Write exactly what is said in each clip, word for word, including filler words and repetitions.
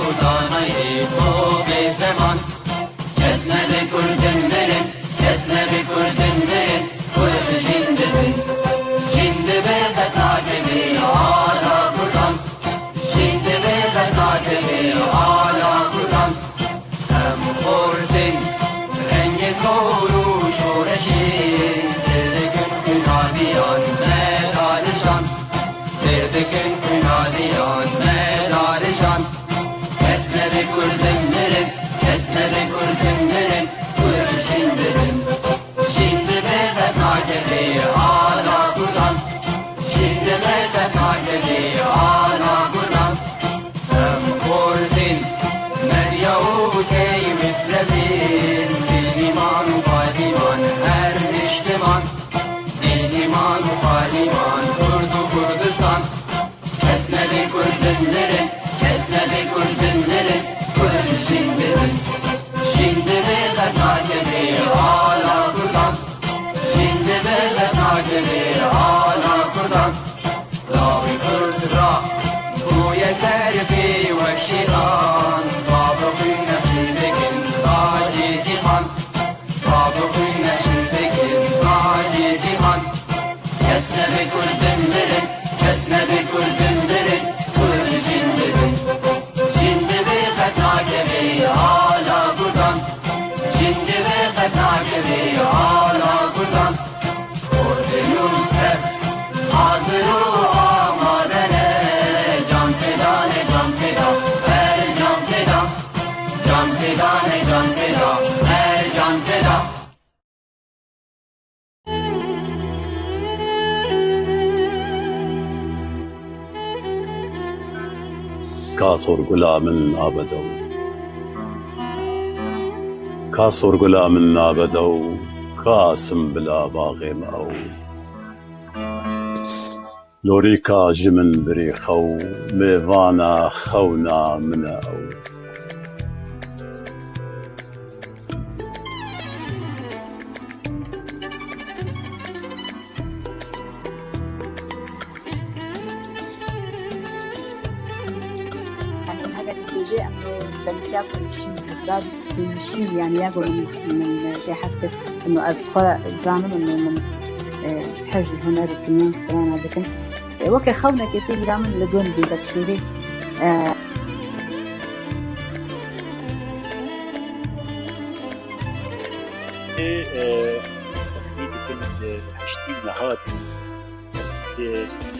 û danayê xo bê zeman. Kes nebe kurdin mirin, kes nebe kurdin mirin, kurd jîn dibin. Jîn dibe qet nakeve ala kurdan. Jîn dibe qet nakeve ala kurdan. Em xortin rengê zor û şoreşê, sêr dikin xwîna diyan me darijan. Sêr dikin xwîna diyan me darijan. Kes nebe kurdin mirin, kes nebe kurdin mirin, kurd jîn dibin. Jîn dibe qet nakeve ala kurdan. Jîn dibe qet nakeve ala kurdan. Em xortin, medya û key mislefin, dîniman û qadîman her niştiman. Dîniman û qadîman, Kurd û Kurdistan. Kes nebe kurdin mirin, kes nebe kurdin mirin, kurd jîn dibin. Jîn dibe qet nakeve ala kurdan. Jîn dibe qet nakeve ala kurdan. Lawê kurd ra bûye ser pê wek şêxan. Bavê xwîn nexşîn dikin tacê cîhan. Bavê xwîn nexşîn dikin tacê cîhan. Kes nebe kurdin mirin, kes nebe kurdin mirin, kurd jîn dibin. Jîn dibe qet nakeve ala kurdan. Jîn dibe qet nakeve ala kurdan. Kurdin û tev, hazir û amade ne, can feda ne, can feda, her can feda. Can feda ne, can feda, her can feda. Ka sorgula min nabe dew. Ka sorgula min nabe dew. Ka simbila baxê me ew. Lorîka ji min birê xew, mêvana xewna min e ew. Yanî, heger dibêje em ê dengtiya ku nişîn, ez ra nişîn, yanî, ya ku min, min jê hez kir, ino ez xwe zanim, ino min, e, hez ji hunerê duniyan strana dikim. E, weke xewnekê tê bîra min li gundî de şûrî, e, Ê, e, texmîn dikim, e, heştî û nehad. Ez,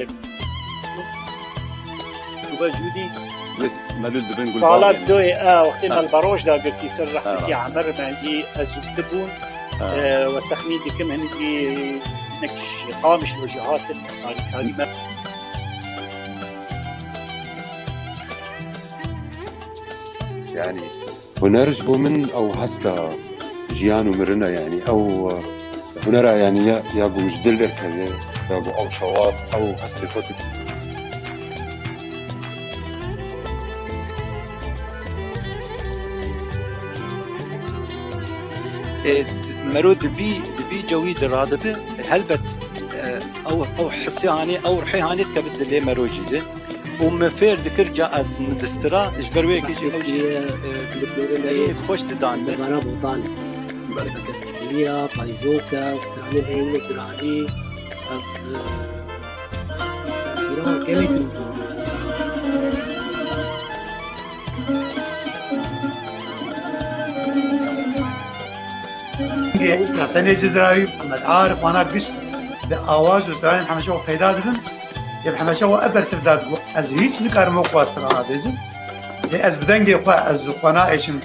e, tu be jûdî. Wê melûl dibin Sala gulbabê. Doyê, e, wextê Ha. me li Baroş da girtî ser rehmetî Ha, rast. Emer Mendî, ez û tu bûn. Ha. E, wez texmîn dikim, hinekî, hinek ji Qamişlo jî hatin, harîkarî me. Yani, Huner ji bo min ew hesta jiyan û mirin e, yanî ew, e, hunera, yanî ya, ya ku ji dil derkeve, ya ku ew şewat, ew hestê xwe dike. E, mero di vî, di vî cewî de radibe, helbet, e, ew, ew hisê hanê, ew ruhê hanê dikeve dilê mero jî de. û me fêr dikir ca ez nidistira, ji ber wê yekê jî ew jî, Bahsettiye, e, kliplerin de erî xweş didan. Debara Botan. Berkesiya, Payzoka, Stranê Heyne Giranî, ev, e, sura gelek Senê Cizrawî, Mihemed Arif, wana gişt bi awaz û stranên hemeşe xwe peyda dibin. Yê bi hemeşe xwe ev bersiv da digot, ez hîç nikarim wek xwe strana bêjim. Lê ez bi dengê xwe, ez xwe naêşim.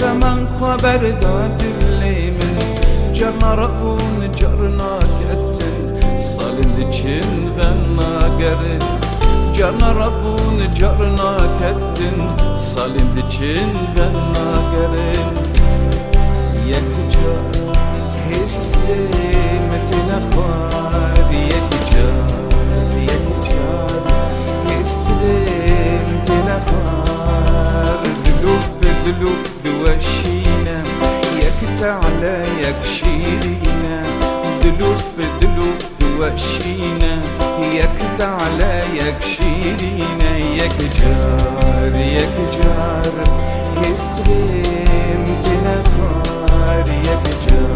Temen xwe berda dilê min. Carna rabûn, carna ketin, salên diçin venagerin. Carna rabûn, carna ketin, salên diçin venagerin. Yek car hêstirê min têne xwar, yek car, yek car hêstirê min têne xwar. Dilûp, dilûp diweşîne, yek tale yek şîrîne. Dilûp, dilûp diweşîne, yek tale yek şîrîne. Yek car, yek car hêstirê min têne xwar, yek car,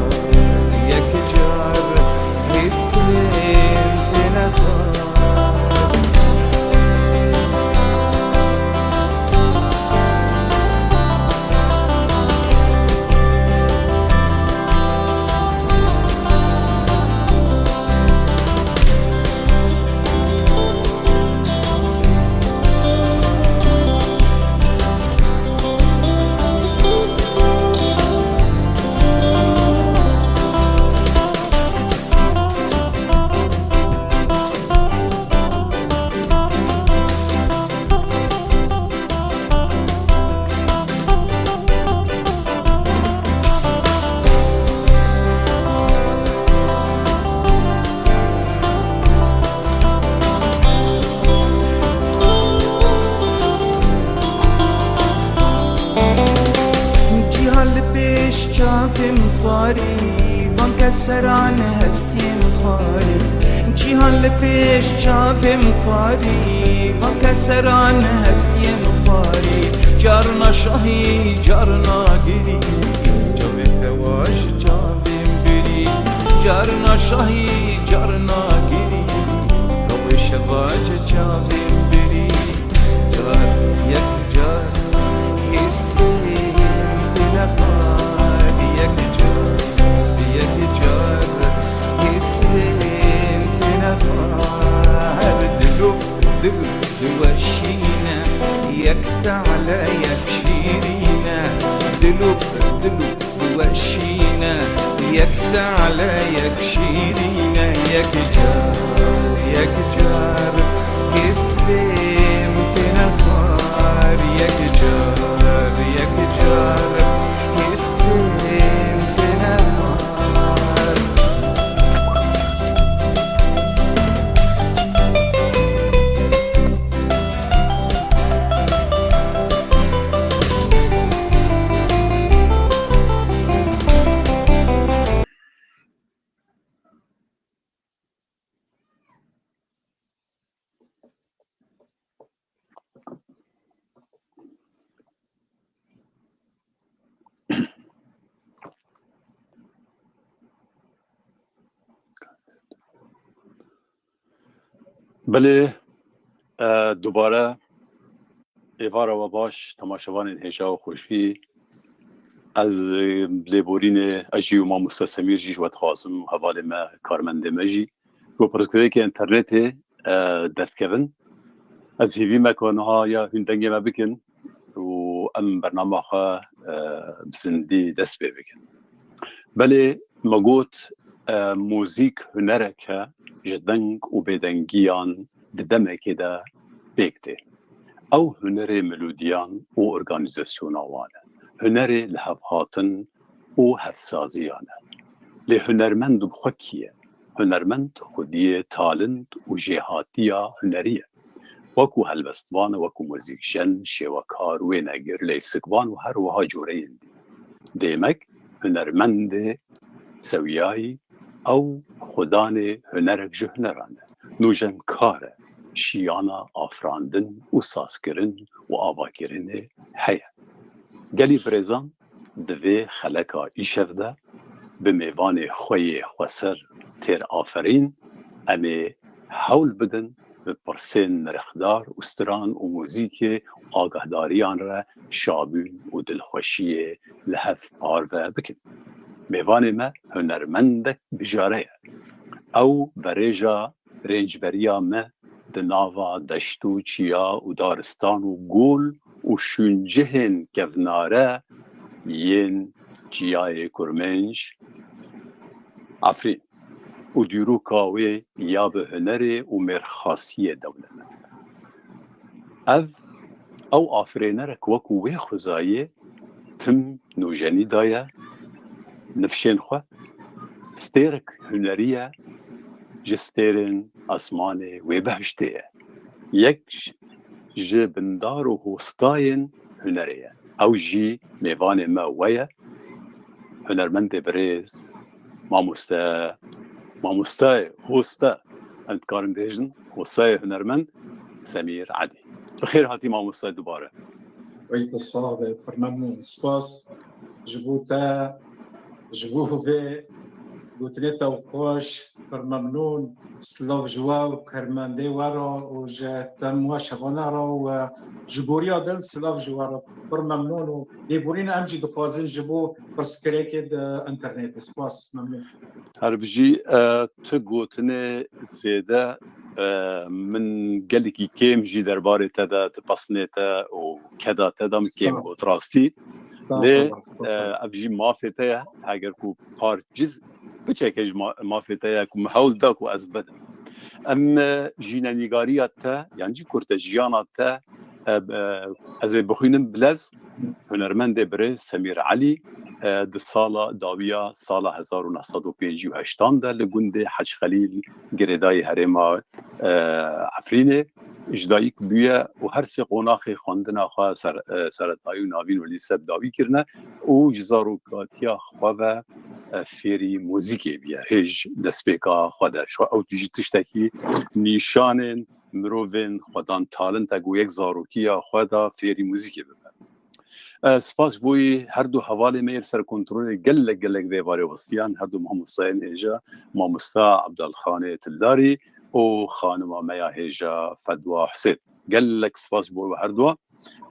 yek car hêstirê min têne xwar. Cîhan li pêş çavên xwarî, van keseran hestiyên xwarî. Cîhan li pêş çavên xwarî, van keseran hestiyên xwarî. Carna şahî, carna girî, çavên xewa ji çavên birî. Carna şahî, carna girî, rewê şeva ji çavên birî. Car, yek car, hêstirê min têne xwar, yek car, yek car, hêstirê min têne xwar. Dilûp, dilûp diweşîne, yek tale yek şîrîne. Dilûp, dilûp diweşîne, yek tale yek şîrîne. Yek car, yek car hêstirê min têne xwar, yek car, yek car hêstirê min têne xwar. Belê, e, dubare êvara we baş, temaşevanên hêja û xweşî. Ez, e, lêborînê, ez jî û mamoste Semîr jî ji we dixwazim û hevalê me, karmendê me jî, ku pirsgirêkê înternetê, e, derdikevin. Ez hêvî me ku niha ya hûn dengê me bikin û em bernama xwe, e, bi zindî dest pê bikin. Belê me got, e, muzîk hunerek e ji deng û bêdengiyan di demekê de pêk tê. Ew hunerê melodiyan û organîzasyona wan e. Hunerê lihevhatin û hevsaziyan e. Lê hunermend bi xwe kî ye? Hunermend xwediyê talent û jêhatiya hunerî ye. Wekû helbestvan, wekû muzîkjen, şêwekar, wênegir, leysikvan û her wiha coreyên dî. Demek hunermendê sewiyayî ew xwedanê hunerek ji huneran e. Nûjenkar e, şiyana afirandin û sazkirin û avakirinê heye. Gelî birêzan, di vê xeleka îşev de bi mêvanê xwe yê xweser têr aferîn, em ê hewl bidin bi pirsên nirxdar û stran û muzîkê û agahdariyan re şabûn û dilxweşiyê li hev parve bikin. Mêvanê me hunermendek bijare ye. Ew verêja rêncberiya me di nava deşt û çiya û daristan û gol û şûncihên kevnare yên Çiyayê Kurmenc, Efrîn û dîroka wê ya bi hunerê û mêrxasiyê dewlemend e. Ev, ew afirênerek wekû wê xwezayê tim nûjenî daye nifşên xwe, stêrek hunerî ye, ji stêrên asmanê wê behiştê ye. Yek ji bindar û hostayên hunerê ye. Ew jî mêvanê me we ye. Hunermendê birêz, mamoste, mamosteyê, hoste, em dikarin bêjin, hostayê hunermend Semîr Edî. Bi xêr hatî mamoste dubare. Wey tu sax be, pir memnûn. Spas ji bo te, ji bo vê gotinê te xweş, pir memnûn. Silav ji we û karmendê we re û ji tem we şevane re û, e, ji goriya dil silav ji we re. Pir memnûn û lêborîn em jî dixwazin ji bo pirsgirêkê di internetê. Spas, memnûn. Her bijî, e, tu gotinê zêde, e, min gelekî kêm jî derbarê te de, di pesnê te û keda te de min kêm got rastî. Lê, e, ev jî mafê te ye. Eger ku par ciz biçeke ji ma-, mafê te ye ku min hewl da ku ez bidim. Em, e, jînenîgariya te, yan jî kurte jiyana te, e, e, ez ê bixwînim bilez. Hunermendê birêz Semîr Elî, e, di sala dawiya sala hezar û neh sed û pêncî û heştan de li gundê Hec Xelîl girêdayî herêma, e, Efrînê ji dayik bûye û her sê qonaxê xwendina xwe ser-, e, seretayî û navîn û lîse bi dawî kirine û ji zarokatiya xwe ve, e, fêrî muzîkê bûye hêj destpêka xwe de. Ji xwe ew jî tiştekî nîşanên mirovên xwedan talent e ku yek zarokiya xwe da fêrî muzîkê bibe. E, spas ji bo wî her du hevalê me yê li ser kontrolê gelek gelek vê barê westiyan, her du mamostayên hêja, mamosta Abdalxanê Tildarî û xanima me ya hêja Fedwa Husên. Gelek spas ji bo we her dua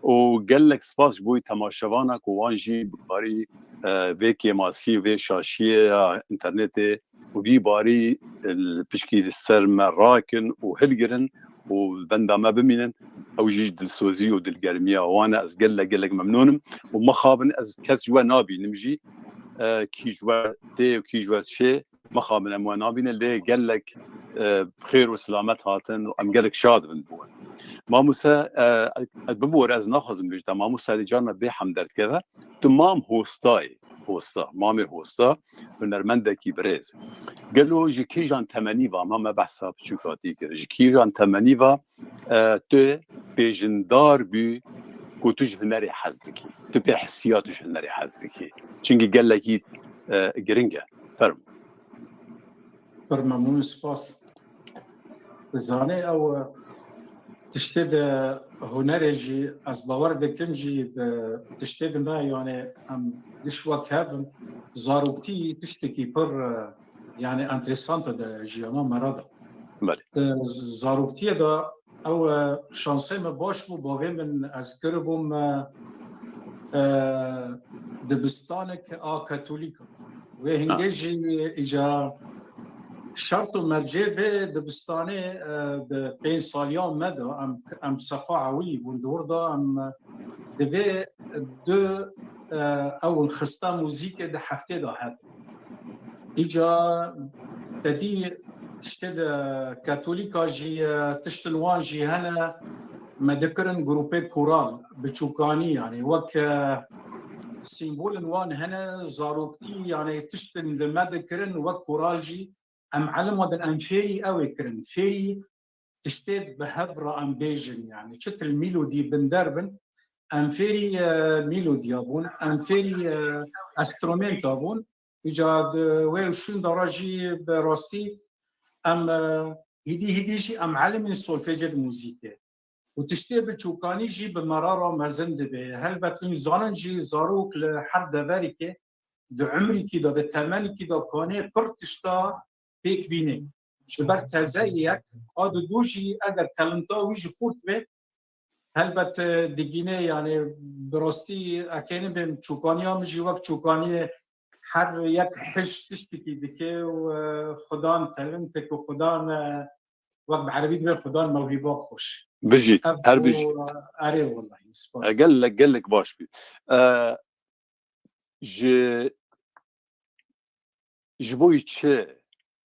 û gelek spas ji bo wî temaşevana ku wan jî bi karî, e, vê kêmasî, vê şaşiyê ya înternetê û vî barî, e, li pişkî li ser me rakin û hilgirin û benda me bimînin. Ew jî ji dilsozî û dilgermiya wan e. Ez gelek gelek memnûn im û mixabin ez kes ji we nabînim jî, e, kî ji we tê û kî ji we çê, mixabin em we nabînin, lê gelek, e, bi xêr û silamet hatin û em gelek şad bin bi we. Mamose, e, e, bibore, ez naxwazim bêjim te, mamose, lê carna bê hem derdikeve. Tu mam hostayê, hosta, mamê hosta, hunermendekî birêz. Gelo ji kîjan temenî va, ma me behsa piçûkatî kir, ji kîjan temenî va, e, tu pêjindar bû ku tu ji hunerê hez dikî. Tu pê hisiya tu ji hunerê hez dikî. Çimkî gelekî, e, giring e. Fermo. Pir memnûn, spas. Dizanê ew, e, tiştê de hunerê jî ez bawer dikim jî bi tiştê de me, yani em giş wek hev in. Zaroktî tiştekî pir, e, yani enteresant e de jiyana me re de. Belê. Di zaroktiyê de ew, e, şansê me baş bû, bavê min ez kiribûm, e, e, dibistanek a Katolîka. Wê hingê jî îca şert û mercê vê dibistanê, e, di pênc saliya me de em, em sefa ewilî bûn di wir de em, e, divê du, e, ew xista muzîkê di heftê de hebin. Îca te dî tiştê de Katolîka jî, e, tiştin wan jî hene, me dikirin grûpê koral, biçûkanî, yani wek, e, sîmbolin wan hene, zaroktî, yani tiştin li me dikirin wek koral jî, em elima din em fêrî ew ê kirin. Fêrî tiştê bi hev re em bêjin, yani çitil mîlodî binder bin, em fêrî, e, mîlodiya bûn, em fêrî, e, enstrumenta bûn. Îca di wê û şûn de re jî bi rastî em, e, hîdî hîdî jî em elimîn solfêcê di muzîkê. Û tiştê biçûkanî jî bi me re re mezin dibe. Helbet hûn zanin jî zarok li her deverîkê, di umrîkî de, di temenîkî de kanê pir tişta pêk bînê. Ji ber teze yek, a didu jî eger telinta wî jî xurt be, helbet, e, digîne, yani bi rastî ekê nibêm çûkaniya min jî wek çûkaniyê her yek hij tiştekî dike û, e, xudan telintek û xudan, e, wek bi erebî dibê xudan mewhîba xweş. Bijî, her bijî. Erê wellahî, spas. E, gelek, gelek baş bî. E, ji ji bo wî çi,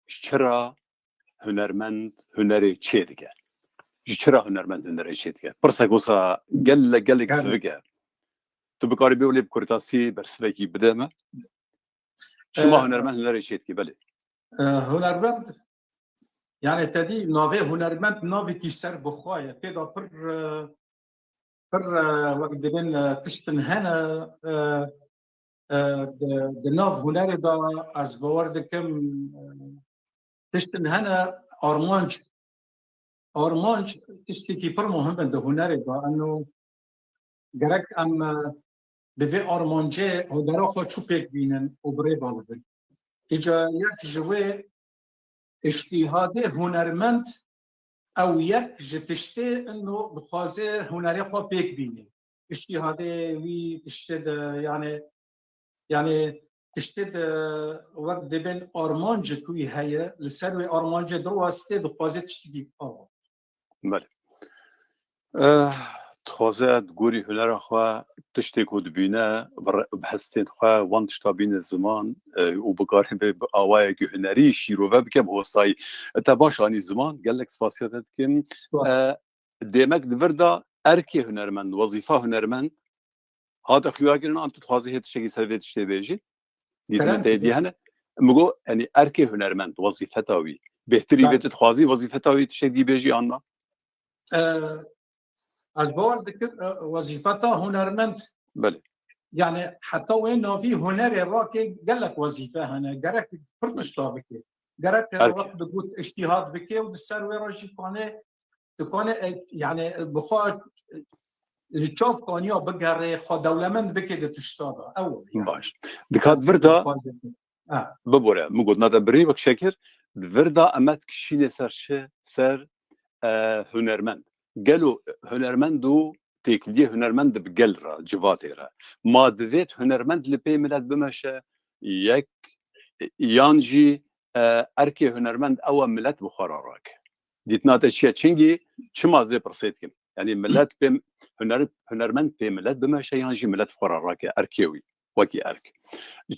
çira hunermend hunerê çêdike? Ji çira hunermend hunerê çêdike? Pirsek wisa gelek, gelek sivik e. Tu bikarî bê wê lê bi kurtasî bersivekî bide me? Çima hunermend hunerê çêdike? Belê. Hunermend, yani te dî navê hunermend navekî ser bi xwe ye. Tê de pir, e, pir, e, wek dibên, e, tiştin hene, e, e, di, di nav hunerê de ez bawer dikim, e, tiştin hene armanc. Armanc tiştekî pir muhim e di hunerê de. Eno gerek em, e, bi vê armancê hunera xwe çû pêk bînin û bi rê ve bibin. Îca yek ji wê îştîhadê hunermend ew yek ji tiştê ino dixwaze hunerê xwe pêk bîne. Îştîhadê wî tiştê de, yani, yani tiştê de wek dibên armancek wî heye, li ser wê armancê diweste dixwaze tiştekî ava. Belê. Eh, dixwaze di gorî hunera xwe tiştê ku dibîne, bi re-, bi hestên xwe wan tişta bîne ziman, eh, û bikare bê bi awayekî hunerî şîrove bike bi hostayî. Te baş anî ziman, gelek spasiya te dikim. Spas. Eh, demek di vir de erkê hunermend, wezîfa hunermend hate xuyakirin, an tu dixwazî hê tiştekî ser vê tiştê bêjî? Dîtine Kerem te dî hene? Min got, yani erkê hunermend, wezîfeta wî. Bêhtirî vê Tabii. Tu dixwazî wezîfeta wî tiştek dî bêjî an na? Ee, ez bawer dikim, e, wezîfeta hunermend. Belê. Yani heta wê navî hunerê rakê gelek wezîfe hene. Gerek pir tişta bike. Gerek Erkê. Wek digot îştîhad bike û di ser wê re jî kanê, dikane, e, yani, e, bi xwe, e, li çav kaniya bigere, xwe dewlemend bike di tişta de. Ew e, yani. Baş. Dikat vir de Ha. Bibore, min got, nade birî wek şekir, di vir de em dikişîne ser çi, ser, e, hunermend. Gelo hunermend û têkiliyê hunermend bi gel re, civatê re. Ma divêt hunermend li pê milet bimeşe, yek, yan jî, e, erkê hunermend ew e milet bi xwe re rake. Dîtina te çi ye? Çingî çima zê pirsê dikim? Yani milet pê, huner-, hunermend pê milet bimeşe yan jî milet bi xwe re rake, erkê wî, wekî erk.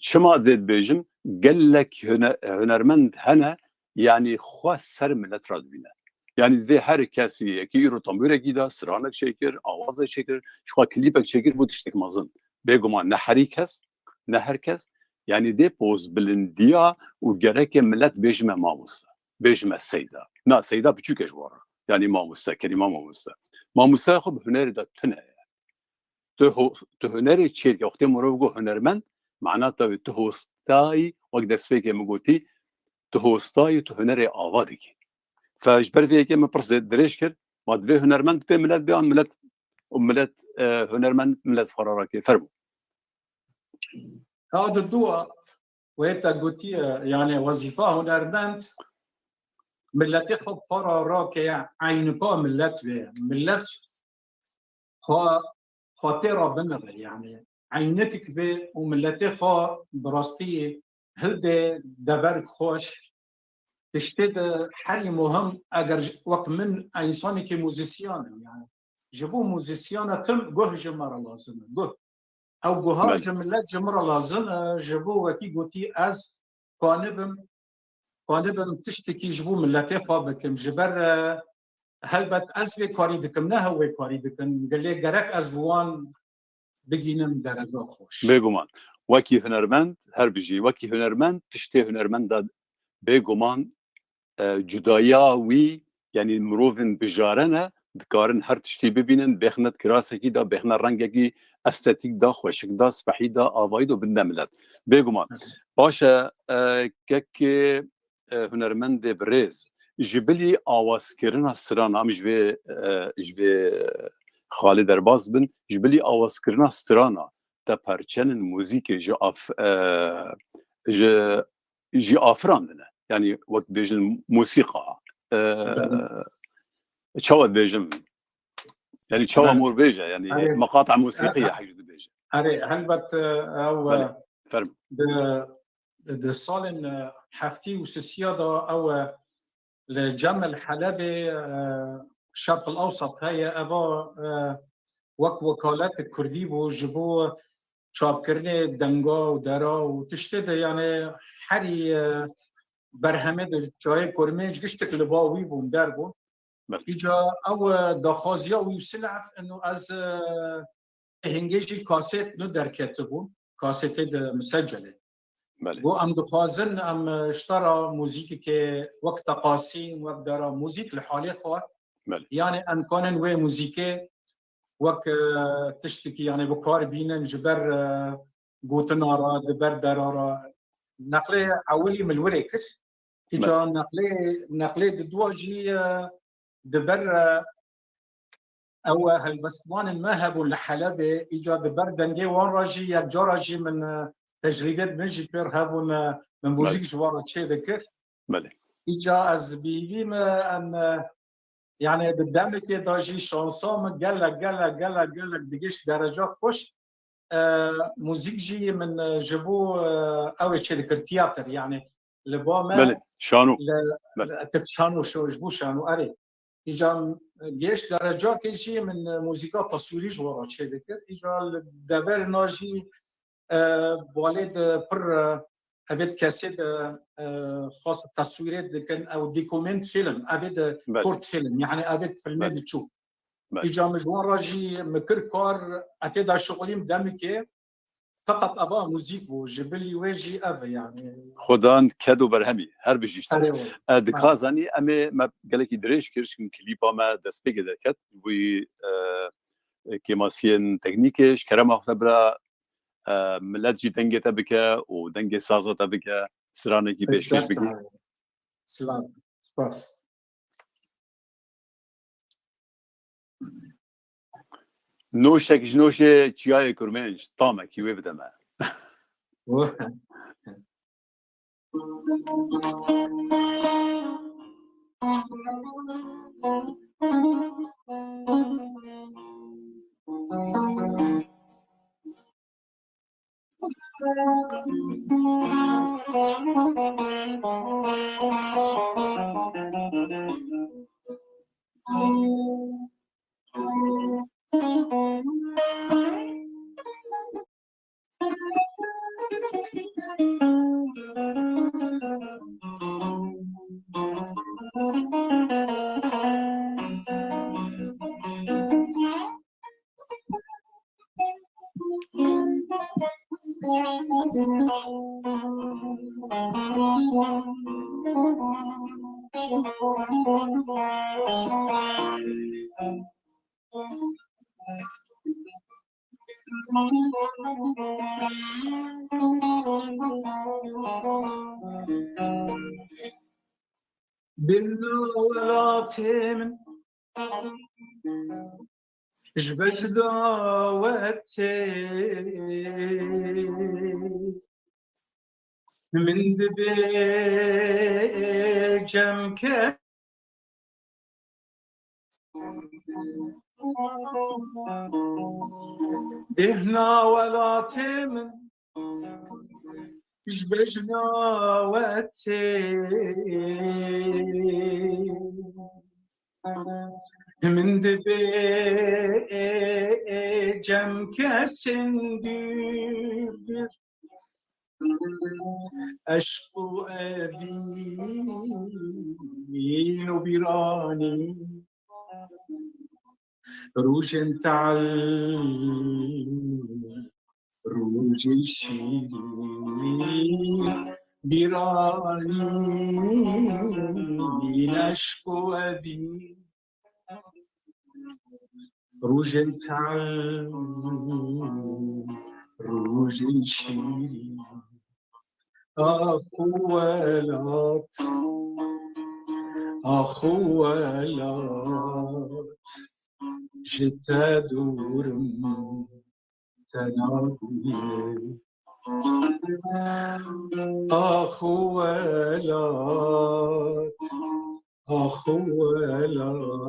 Çima zê dibêjim? Gelek hune-, hunermend hene, yani xwe ser milet re dibîne. Yani divê her kesî yekî îro tembûrekî da, stranek çêkir, awazek çêkir, ji xwe klîpek çêkir, bû tiştek mezin. Bêguman ne herî kes, ne her kes, yani dê pozbilindiya û gereke milet bêjime mamoste, bêjime seyda. Na, seyda biçûk e ji we re. Yani mamoste, kelîma mamoste. Mamoste xwe bi hunerê de tune ye. Tu ho-, tu hunerê çêdike, wextê mirov got hunermend, mana te wê tu hostayî, wek destpêkê min gotî, tu hostayî, tu hunerê ava dikî. Fe ji ber vê yekê min pirs dirêj kir, ma divê hunermend pê milet bê an milet, û milet, e, hunermend milet xwe re rake. Fermo. Ka di dua wê te gotiye, yani wezîfa hunermend miletê xwe bi xwe re rake, eynika milet bê. Milet xwe, xwe tê re binire, yani eynikek bê û miletê xwe bi rastî hilde deverek xweş. Tiştê de herî muhim, eger ji, wek min, e, însanekî muzîsyan im, yani ji bo muzîsyana tim guh ji me re lazim e, guh. Ew guha Belê. Ji milet ji min re lazim e, ji bo wekî gotî ez kanibim, kanibim tiştekî ji bo miletê xwe bikim. Ji ber, e, helbet ez vê karî dikim, ne hew vê karî dikin. Gelê gerek ez bi wan bigînim dereca xweş. Bêguman. Wekî hunermend, her bijî, wekî hunermend, tiştê hunermenda bêguman, e, cudayiya wî, yani mirovên bijare ne, dikarin her tiştî bibînin, bêxine di kirasekî de, bêxine rengekî estetîk de, xweşik de, spehî de, avayî de, binde milet. Bêguman. Baş e, e, kekê, e, hunermendê birêz, ji bilî awazkirina strana, em ji vê, e, ji vê xalê derbas bin, ji bilî awazkirina strana te perçenên muzîkê ji af-, e, ji, jî afirandine. Yani wek dibêjin musîqa, e, Belê. Çawa dibêjim? Yani çawa Belê. Mor bêje, yani Erê. Meqata musîqî Erê. Ya hej dibêje. Erê, helbet, e, ew, e, Belê. Ferm. Di, di salên, e, heftî û sisiya de ew, e, li Cem el Helebê, e, Şerq el Ewsat heye, eva, e, wek wekalet Kurdî bû ji bo çapkirinê denga û dera û tiştê de, yani herî, e, berhemê de çiyayê Kurmênc giştik li ba wî bûn, der bûn. Belê. Îca ew, e, daxwaziya wî û silef inu ez, e, hingê jî kasêt nu derketibûn. Kasêtê de misecelê. Belê. Got, em dixwazin em, e, ji te re muzîkekê wek teqasîn, wek dera muzîk li halê xwe. Belê. Yani em kanin wê muzîkê wek, e, tiştekî, yani bi kar bînin ji ber, e, gotina re, di ber dera re. Neqlê ewilî min li wirê kir. Îca neqlê, neqlê di dua jî, e, di ber, e, ew, e, helbestvanên me hebûn li Helebê, îca di ber dengê wan re jî, yek cara jî min, e, tecrîdê min jî pêr hebûn, e, min muzîk ji wan re çê dikir. Belê. Îca ez bîvî me, em, e, yani di demekê de jî şansa min gelek, gelek, gelek, gelek digişt dereca xweş. E, muzîk jî min, e, ji bo, e, ew ê çê dikir tiyatir, yani li ba me Belê, şano. Li, Belê. Li, tif şano, şo, ji bo şano, erê. Îca, e, gêşt derecakê jî min, e, muzîka teswîrî ji wan re çê dikir. Îca li deverina jî, e, balê de pir, e, evêt kesê de, e, xas teswîrê dikin, ew dokument film, evê de Belê. Kurt film, yani evêt filmê Belê. Diçû. Belê. Îca min ji wan re jî min kir kar, etê de şixulîm demikê, feqet eva muzîk bû, ji bilî wê jî ev e yani. Xudan ked û berhemî, her bijî ji te re. Erê wele. E, dika Erê. Zanî, em ê me gelekî dirêj kir, çimkî klîpa me destpêkê derket, wî, e, kêmasiyên teknîkê, ji kerema xwe bira, e, milet jî dengê te bike û dengê saza te bike, stranekî pêşkêş bikî. Silav. Spas. Noşek ji noşê çiyayê Kurmênc, tamekî wê bide me. Bêhna welatê min ji bejna we tê. Min dibêje em ke Bêhna welatê min ji bejna we tê. Min dibêje em kesên dûr dûr. Eşq û evîn û bîranî, rojên te'l, rojên şîrîn, bîranî, eşq û evîn. Rojên te'l, rojên şîrîn. Ax welat, ax welat, ji te dûr im, te nabînim. Ax welat, ax welat,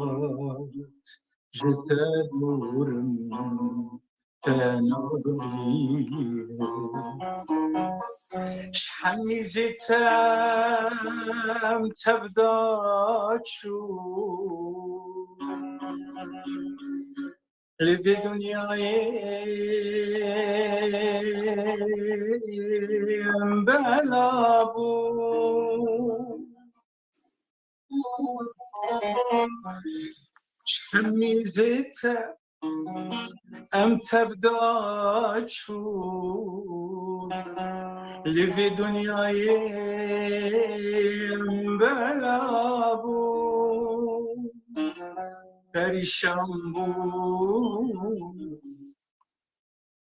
ji te dûr im, te nabînim. Ji hemî zêde em tevda çûn. Li vê dinyayê bela bû. Ji hemî zêde em tevda çûn. Li vê dinyayê bela bû. Perîşan bû,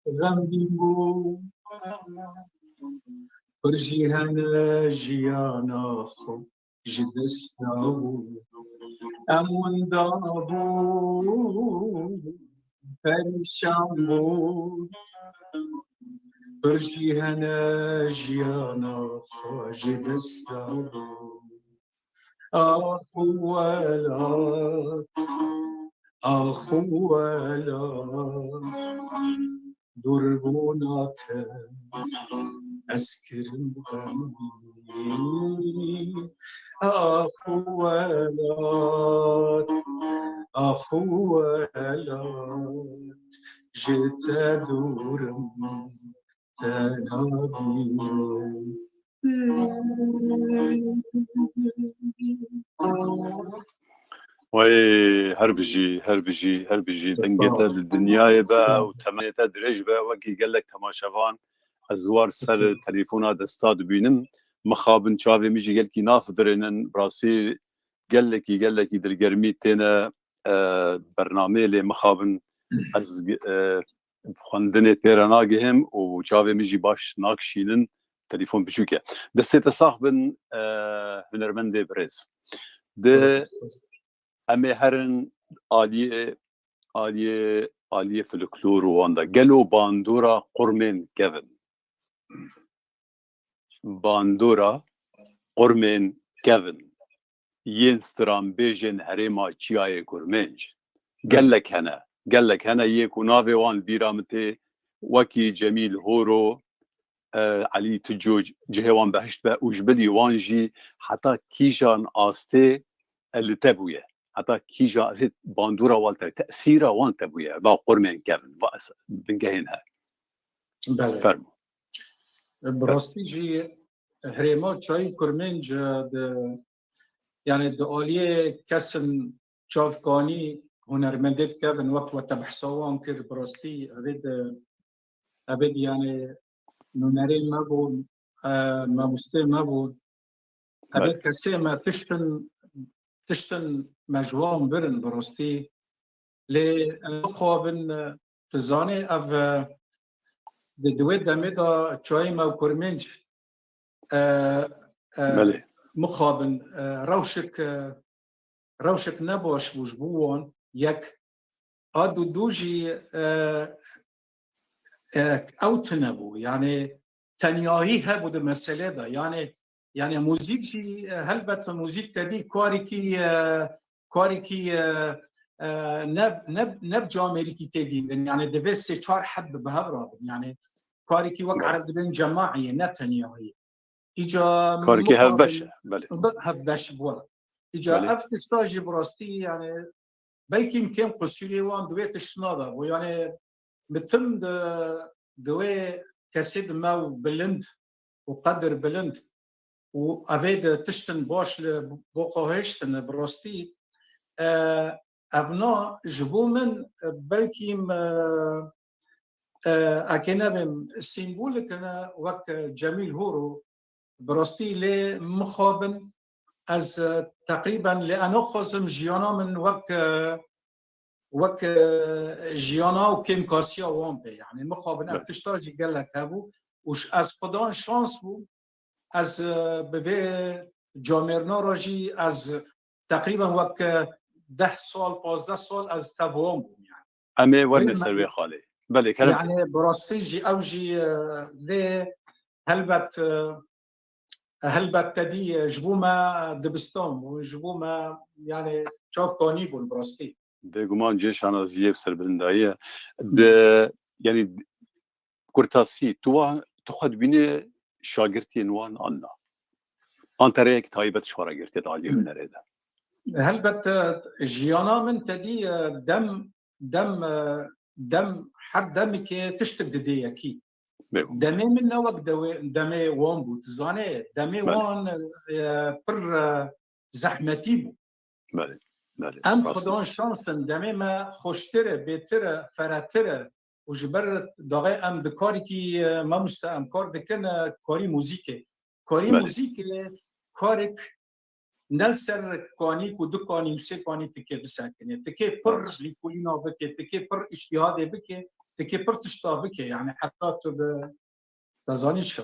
xemgîn bû, pir jî hene jiyana xwe ji dest da bû. Em winda bû, perîşan bû, pir jî hene jiyana xwe ji dest da bû. Ax welat, ax welat, dûrbûna te ez kirim xemî. Ax welat, ax welat, ji te dûr im. Wey, her bijî, her bijî, her bijî. Dengê te li dinyayê be û temenê te dirêj be. Wekî gelek temaşevan ez war ser telefona desta dibînim. Mixabin çavê min jî gelkî nafidirênin. Bi rastî gelekî, gelekî dilgermî têne, e, bernameyê lê mixabin ez, e, xwendinê pê re nagihêm û çavê min jî baş nakişînin, telefon biçûk e. Destê te sax bin, e, hunermendê birêz. Di, em ê herin aliyê, aliyê, aliyê folklor û wan de. Gelo bandora qurmên kevin? Bandora qurmên kevin yên stranbêjên herêma Çiyayê Kurmênc. Gelek hene. Gelek hene yê ku navê wan li bîra min tê, wekî Cemîl Horo, e, Elî Tico, cihê wan behişt be û ji bilî wan jî heta kîjan astê, e, li te bûye. Heta kîjan astê bandora wan te, tesîra wan te bûye. Va qurmên kevin, va es-, bingehên he. Belê. Fermo. Bi rastî jî herêma Çiyayê Kurmênc, e, di, yani di aliyê kesin çavkanî hunermendê dikevin, wek we te behsa wan kir, bi rastî evê di, evê di yani nûnerên me bûn, e, mamostê me bûn. Evê Belê. kesê me tiştin, tiştin me ji wan birin bi rastî. Lê em mixabin, e, tu zanê ev, e, di, di wê demê de Çiyayê me û Kurmênc, e, e, Belê. mixabin, e, rewşik, e, rewşik ne baş bû ji bo wan yek. A du du jî, e, e, ew tune bû. Yani tenyahî hebû di meselê de. Yani, yani muzîk jî, e, helbet muzîk te dî karîkî, e, karîkî, e, e, ne, ne, ne bi camêrikî tê dîndin. Yani divê sê çar heb bi hev rabin. Yani karîkî wek Belê. ereb dibên cemaî ye, ne tenyahî. Îca Karikê mixabin hevbeş e, belê. bi hevbeş bû. Îca Belê. ev tişta jî bi rastî, yani, belkî kêm qusûrê wan di wê tiştna de bû. Yani, bi tim di, di wê kesê di me û bilind û qedir bilind û evê di tiştin baş li bo xwe hêştin bi rastî, e, evna ji bo min, e, belkî, e, e, ekê nebêm sîmbolik ne wek Cemîl Horo, bi rastî lê mixabin ez, e, teqrîben lê ez naxwazim jiyana min wek, e, wek, e, jiyana û kêmkasiya wan be. Yani mixabin ev Evet. tişta jî gelek hebû û ş-, ez xudan şans bûm. Ez, e, bi vê camêrna re jî ez teqrîben wek, e, deh sal, pazdeh sal ez tev wan bûm yani. Em ê werne Wê ser me- wê xalê. Belê, kerem. Yani bi rastî jî ew jî, e, vê helbet, e, helbet te dî, e, ji bo me dibistan bû, ji bo me yani çavkanî bûn bi rastî. Bêguman cihê şanaziyê bi serbilindayî ye. Di, yani kurtasî, tu wa, tu xwe dibînî şagirtiyên wan an na? An te rêyek taybet ji xwe re girtiye di aliyê hunerê de? Helbet, e, jiyana min te dî, e, dem dem, e, dem, her demekê tiştek didê yekî. Demê min ne wek dewê, demê wan bû. Tu zanê, demê wan, e, pir, e, zehmetî bû. Belê, belê. Em Rast e. Xudan şans in, demê me xweştir e, bêtir e, feretir e. Û ji ber daxê em di karîkî, e, mamoste em kar dikin, e, karî muzîkê. Karî Belê. Muzîkê karek ne li ser kanîk û du kanî û sê kanî tikê bisekinê. Tikê pir Rast. Lîkolîna bike, tikê pir îştîhadê bike, tikê pir tişta bike. Yani heta tu bi, te zanî çi.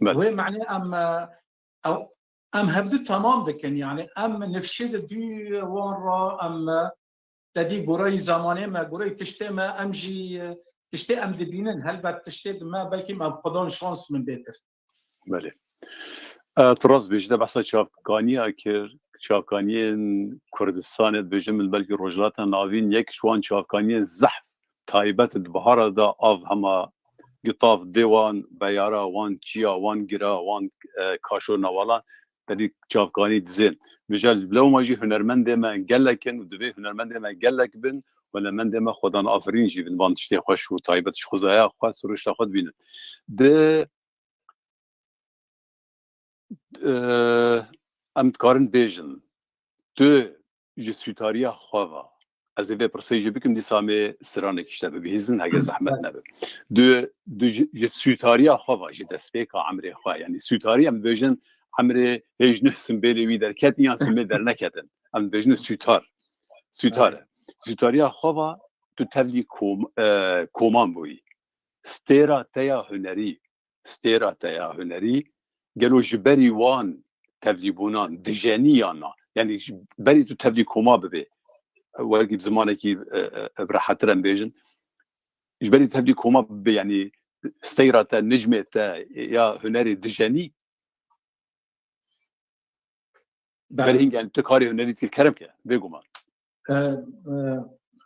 Belê. Wê manê em, e, ew, em hevdu temam dikin. Yani em nifşê di dû wan ra em, e, te dî gorayî zemanê me, gorayî tiştê me, em jî, e, tiştê em dibînin. Helbet tiştê di me, belkî em xudan şans min bêtir. Belê. E, tu rast bêjî, te behsa çavkaniya kir, çavkaniyên Kurdistanê dibêjin, min belkî Rojhilata Navîn yek ji wan çavkaniyên zehf taybet di bihara de av hema gitav dê wan, beyara wan, çiya wan, gira wan, e, kaşo nawalan, te dî çavkanî dizên. Bêje, ji bila hema jî hunermendê me gelek in û divê hunermendê me gelek bin, hunermendê me xwedan afirîn jî bin, van tiştê xweş û taybet ji xwezaya xwe, siruşta xwe dibînin. Di, e, em dikarin bêjin, tu ji sûtariya xwe ve, ez ê vê pirsê jî bikim, dîsa em ê stranekî ji te bibihîzin, hege zehmet nebe. Tu, tu ji, ji sûtariya xwe ve, ji destpêka emrê xwe, yanî sûtarî em dibêjin, emrê hêj nuh simbêlê wî derketin yan simbêl derneketin. Em dibêjin sûtar. Sûtar e. Sûtariya xwe ve tu tevlî kom-, e, koman bûyî. Stêra te ya hunerî, stêra te ya hunerî, gelo ji berî wan tevlîbûnan dijenî yan na? Yanî ji berî tu tevlî koma bibê, wekî bi zimanekî, e, e, bi rehettir em bêjin, ji berî tevlî koma bibê, yanî steyra te, nicmê te ya hunerê dijenî? Belê. Berê hîn, yanî tu karê hunerî dikir, kerem ke, bêguman. E, e,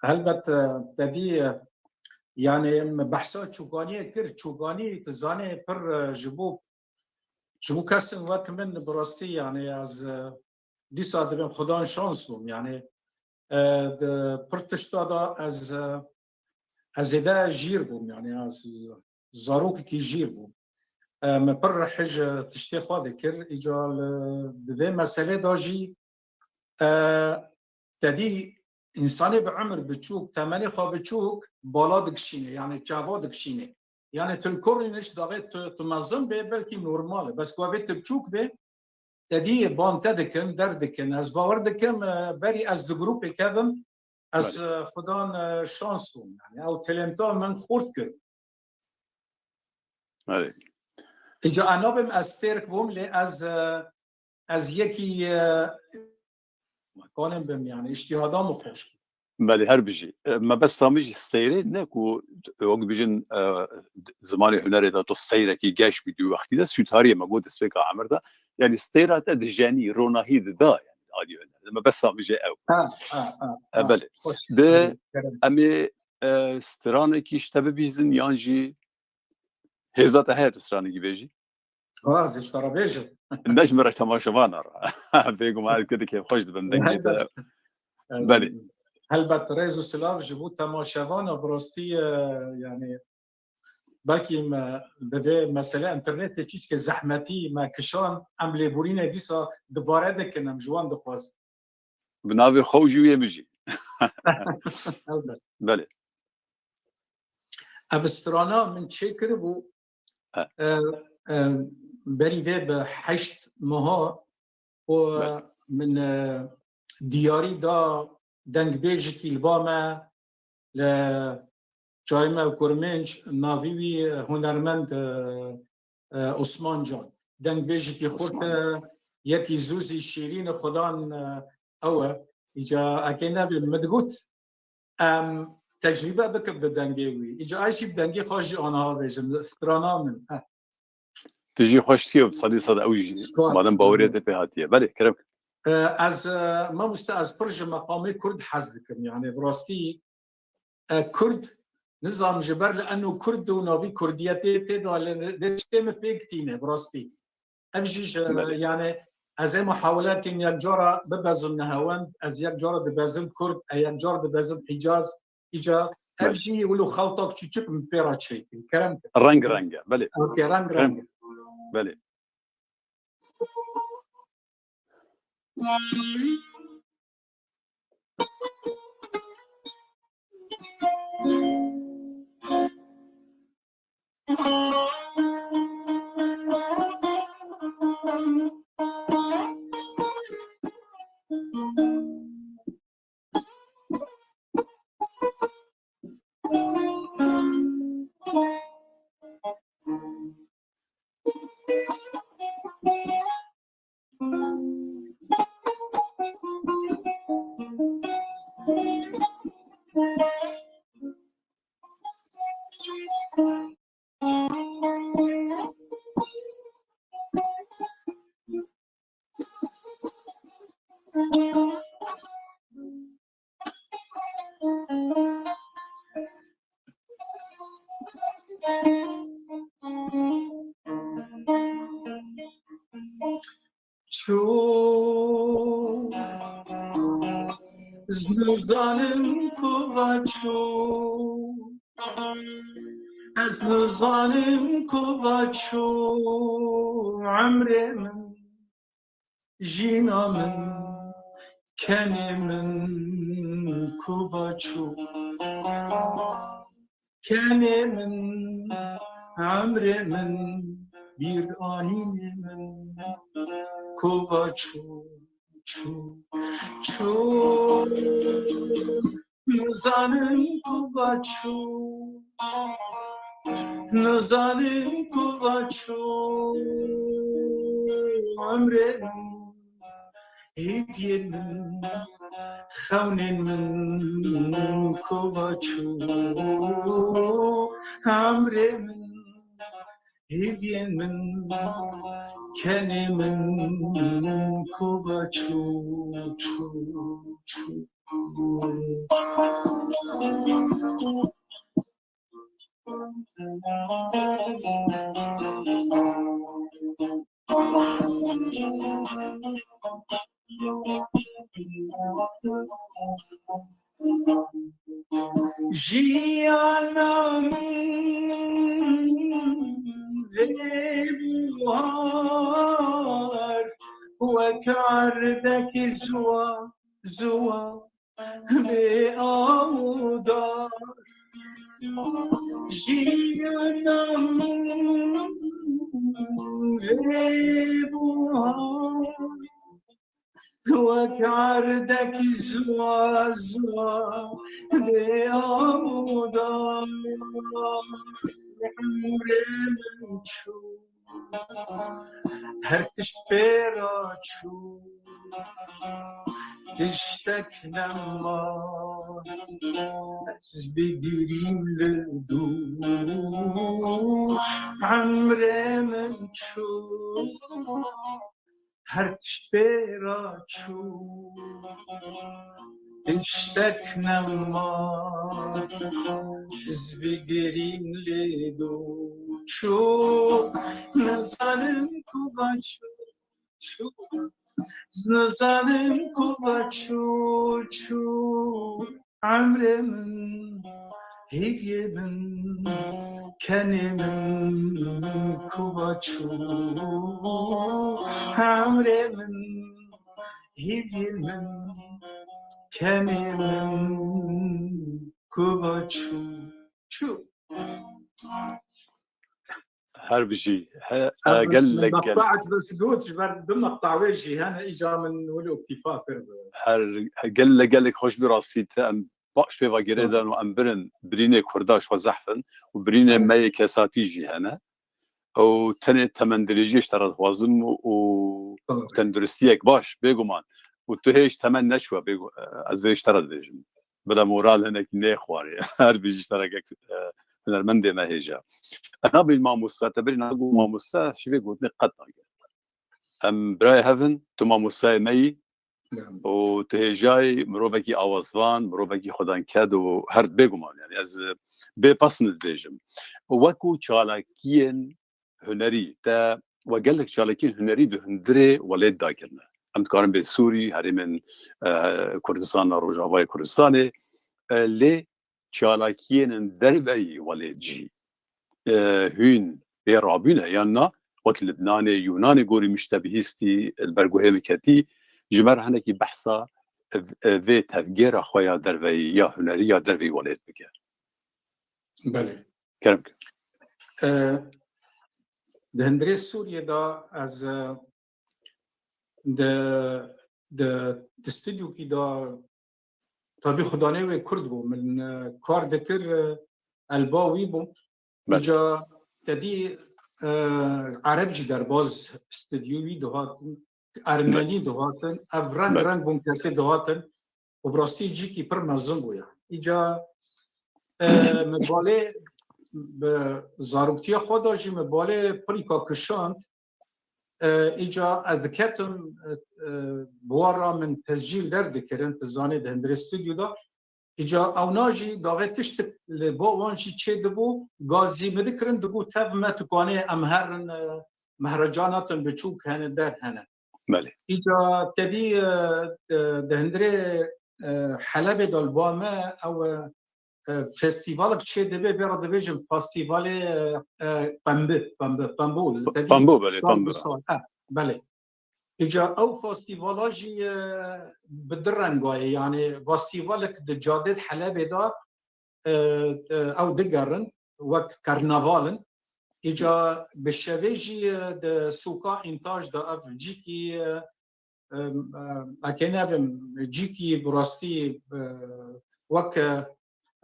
helbet, e, te dî, e, yanî me behsa Çoganiyê kir. Çoganî, tu zanê, pir, e, ji bo, ji bo kesên wek min bi rastî, yanî ez, e, dîsa dibêm xudan şans bûm. Yanî, e, di pir tişta de ez, e, ez zêde jîr bûm, yanî ez zarokekî jîr bûm. E, me pir hej tiştê xwe dikir. Îca li, di vê meselê de jî, e, te dî însanê bi emir biçûk, temenê xwe biçûk bala dikişîne, yanî çava dikişîne. Yanî tu li kurî niş daxê tu, tu mezin bê, belkî normal e. Bes ku vê tu biçûk bê, te dî ban te dikin, derdikin. Ez bawer dikim, e, berî ez di grûpê kevim, ez, Belê. e, xudan, e, şans bûm. Yanî ew talenta min xurt kir. Belê. Îca ez nabim ez stêrk bûm, lê ez, e, ez yekî, e, kanim bim, yanî îştîhada min xweş bû. Belê, her bijî. E, mebesta min jî steyre ne ku, wek dibêjin, e, zimanê hunerê de tu steyrekî geş bî, dû wextî de sûtariyê me got destpêka emir de. Yanî steyra te dijenî, ronahî dida, yanî alî huner. Mebesta min jî ew. Ha, ha, ha, E, ha. Belê. Xweş. Di Belê, kerem. Em ê, e, stranekî ji te bibîzin yan jî hêza te heye tu stranekî bêjî? Ha, ez ji te re bêjim. Ne ji min re, temaşevana re. Bêguman ez gelekî kêfxweş dibim dengê te. Helbet. Belê. Helbet, rêz û silav ji bo temaşevana, bi rastî, e, yanî belkî me bi vê mesele înternetê çîçke zehmetî me kişand, em lêborînê dîsa dubare dikin, em ji wan dixwazin. Bi navê xwe û jî wê min jî. Helbet. Belê. Ev strana min çêkiribû, He. e, e, berî vê bi heşt meha û Belê. min, e, diyarî da dengbêjekî li ba me li Çayê me Kurminc, navî wî, e, hunermend, e, e, Osman Can. Dengbêjekî xurt e, Osman. Yekî zû zî şîrîn e, xudan, e, ew e. Îca ekê nebê, min digot, em tecrîbe bikin bi dengê wî. Îca ay jî bi dengê xwe jî aniha bêjim, strana min. Heh. Tu jî xweş dikî, sedî sed ew jî, Spas. Madem baweriyê te pê hatiye. Belê, kerem. E, ez, e, mamoste, ez pir ji meqamê Kurd hez dikim. Yanî, bi rastî, e, Kurd, nizam ji ber li eno Kurd û navî Kurdiyetê tê de, li, dê tiştê min pêk tîne, bi rastî. Ev jî ji, Belê. yanî, ez ê muhawelekên yek cara bibezim nehewend, ez yek cara dibezim Kurd, e, yek cara dibezim Hicaz, Îca ev Belê. Jî wilo xewta çûçik min pê re çêkin. Kerem kir. Reng reng e. Belê. Okey, reng reng. Belê. Çû, ez nizanim ku va çû. Ez nizanim ku va çû emrê min, jîna min, kenê min ku va çû. Kenê min, emrê min, bîranînê min ku va çû, çû, çû. Nizanim ku va çû, nizanim ku va çû emrê min, hêviyên min, xewnên min ku va çû emrê min, hêviyên min, kenê min ku va çû, çû, çû. Jiyana min vê buhar wek erdekî ziwa, ziwa bê aw û dar. Jiyana min vê buhar wek erdekî ziwa ziwa bê aw û dar. Emrê min çû, her tişt pê re çû, tiştek nema ez bigirîm li dû. Emrê min çû, her tişt pê re çû, tiştek nema ez bigirîm lê dû. Çû, nizanim ku va çû, çû, nizanim ku va çû, çû. Emrê min, hêviyê min, kenê min ku va çû. Emrê min, hêviyê min, kenê min ku va çû. Çû. Her bijî. He, e, gelek, gelek. Meqtaet bes got, ji ber du meqta wê jî hene, îca min wilo îktîfa kir bi. Her, he, gelek, gelek xweş bi rastî te em baş pê ve girêdan û em birin birînê Kurda ji xwe zehf in û birînê me yê kesatî jî hene. Ew tenê temendirêjiyê ji te re dixwazim û, û tenduristiyek baş, bêguman. Û tu hêj temen neçûye, bêgu-, ez vê ji te re dibêjim. Bila moral hinekî nêxwarê. Her bijî ji te re kek, e, hunermendê me hêja. Ez nabêjim mamosta, te birî nagot mamosta, ji vê gotinê qet nagere. Em birayê hev in, tu mamostayê me yî û tu hêjayî mirovekî awazvan, mirovekî xwedanked û her bêguman, yani ez, e, bê pesn dibêjim. Wekû çalakiyên hunerî, te we gelek çalakiyên hunerî di hundirê welêt dakirine. Em dikarin bê Sûrî, herêmên, e, Kurdistan, Rojavayê Kurdistanê, e, lê çalakiyên derveyî welêt jî, e, hûn pê rabûne yan na, wek Libnanê, Yûnanê gorî miştebihîstî li ber guhê min ketî, ji me re hinekî behsa, e, vê tevgera xwe ya derveyî ya hunerî ya derveyî welêt bike. Belê. Kerem ke. E, di hundirê Sûriyê de ez, e, di, di, di stûdyokî de, tabî xudanê wê Kurd bû. Min, e, kar dikir, e, elba wî bûm. Belê. Îca te dî, e, Ereb jî derbaz stûdyoyê wî dihatin, Ermenî dihatin, ev reng Belê. reng bûn kesê dihatin. Û bi rastî cîkî pir mezin bû ya. Îca, e, min balê bi zaroktiya xwe de jî min balê pirîka kişand. E, îca ez diketim, e, e, bi wan re min tescîl derdikirin, tu zanê di hundirê stûdyo de. Îca ewna jî daxê tiştik li bo wan jî çêdibû, gazî min dikirin, digot tev me tu kanê em herin, e, mehrecanatên biçûk hene, der hene. Belê. Îca tevî, e, e, di hundirê, e, Helebê de li ba me ew, e, e, festîvalek çê dibe, vê re dibêjin festîvalê, e, e, pembe, pembe, pembe û tevî Pembo, belê, sal pembe. bi sal. E, belê. Îca ew festîvala jî, e, bi du renga ye. Yanî festîvalek di cadê di Helebê de, e, e, ew digerin, wek karnaval in. Îca bi şevê jî, e, di sûka Întaj de ev cîkî, e, e, e, ekê nebim, cîkî bi rastî, e, wek, e,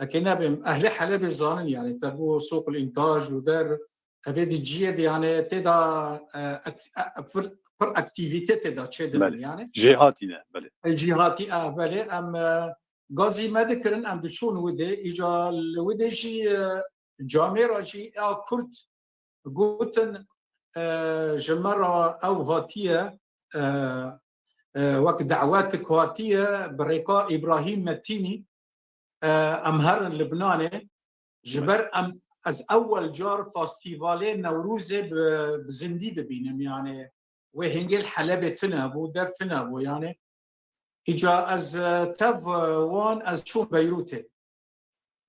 ekê nebim, ehlê Helebê zanin, yanî te bû sûq li Întaj û der, evê di ciyê de, yanî tê de, e, ek-, e, pir, pir aktîvîte tê de çêdibin, Belê. yanî. Jêhatî ne, belê. E, cîhatî, e, belê, em, e, gazî me dikirin, em diçûn widê, îca li widê jî, e, camêra jî ya Kurd gotin, e, ji me re ew hatiye, e, e, wek dawetik hatiye, bi rêka Îbrahîm Metînî, e, em herin Libnanê, ji Belê. ber em, ez ewel car festîvalê Newrozê bi, bi zindî dibînim, yanî wê hingê li Helebê tune bû, der tune bû, yanî. Îca ez, e, tev, e, wan ez çûm Beyrûtê.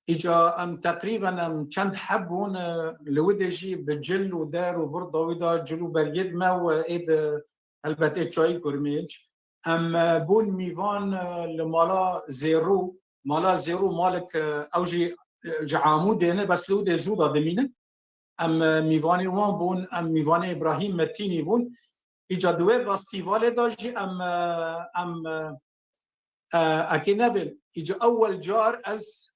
Îca em teqrîben em çend heb bûn, e, li widê jî bi cil û der û vir dawî da cil û bergê dime û ê di helbet ê çayî kurmênc. Em, e, bûn mîvan, e, li mala Zêrû. Mala Zêrû malek, e, ew jî, e, ji Amûdê ne, bes li widê zû da dimînin. Em, e, mîvanê wan bûn, em mîvanê Îbrahîm Metînî bûn. Îca di wê festîvalê de jî em, e, em, e, e, ekê nebin. Îca ewel car ez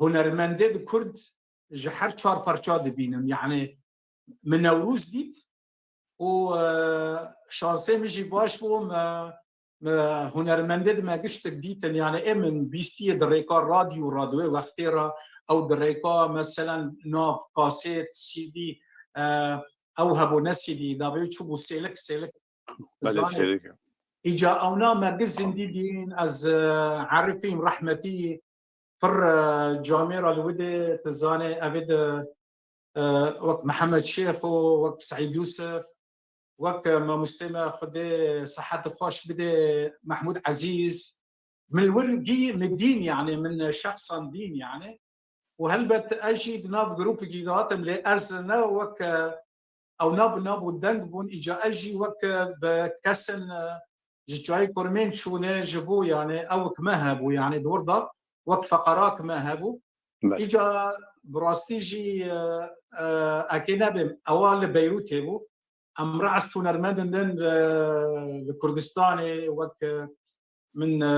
hunermendê di Kurd ji her çar parça dibînim. Yanî min Newrûz dît û, e, şansê min jî baş bû, me, me hunermendê di me giştik dîtin. Yanî ê min bîstiyê di rêka radyo ra di wê wextê ra ew di rêka meselen nav, kasêt, C D, e, ew hebû ne C D, navê çi bû, sêlik, sêlik. Belê, Zanê. sêlik. Îca ewna me giş zindî dîn, ez, e, Erifîm rehmetî pir, e, camêra li widê, tu zanê, evê de, e, wek Mihemed Şêxo, wek Seîd Yûsif, wek, e, mamostê me Xwedê sihet xweş bide, Mehmûd Ezîz. Min li wir gî min dîn, yanî min şexsan dîn, yanî. Û helbet ez jî di nav grûpekî de hatim, lê ez ne wek, e, ewna bi nav û deng bûn, îca ez jî wek, e, bi kesin, e, ji çayê kurmên çûne ji bo, yanî ewk me hebû, yanî di wir de wek feqerak me hebû. Belê. Îca bi rastî jî, e, e, ekê nebim, ewa li Beyrûtê bû. Em re'est hunermendin din, e, li Kurdistanê wek, e, min, e,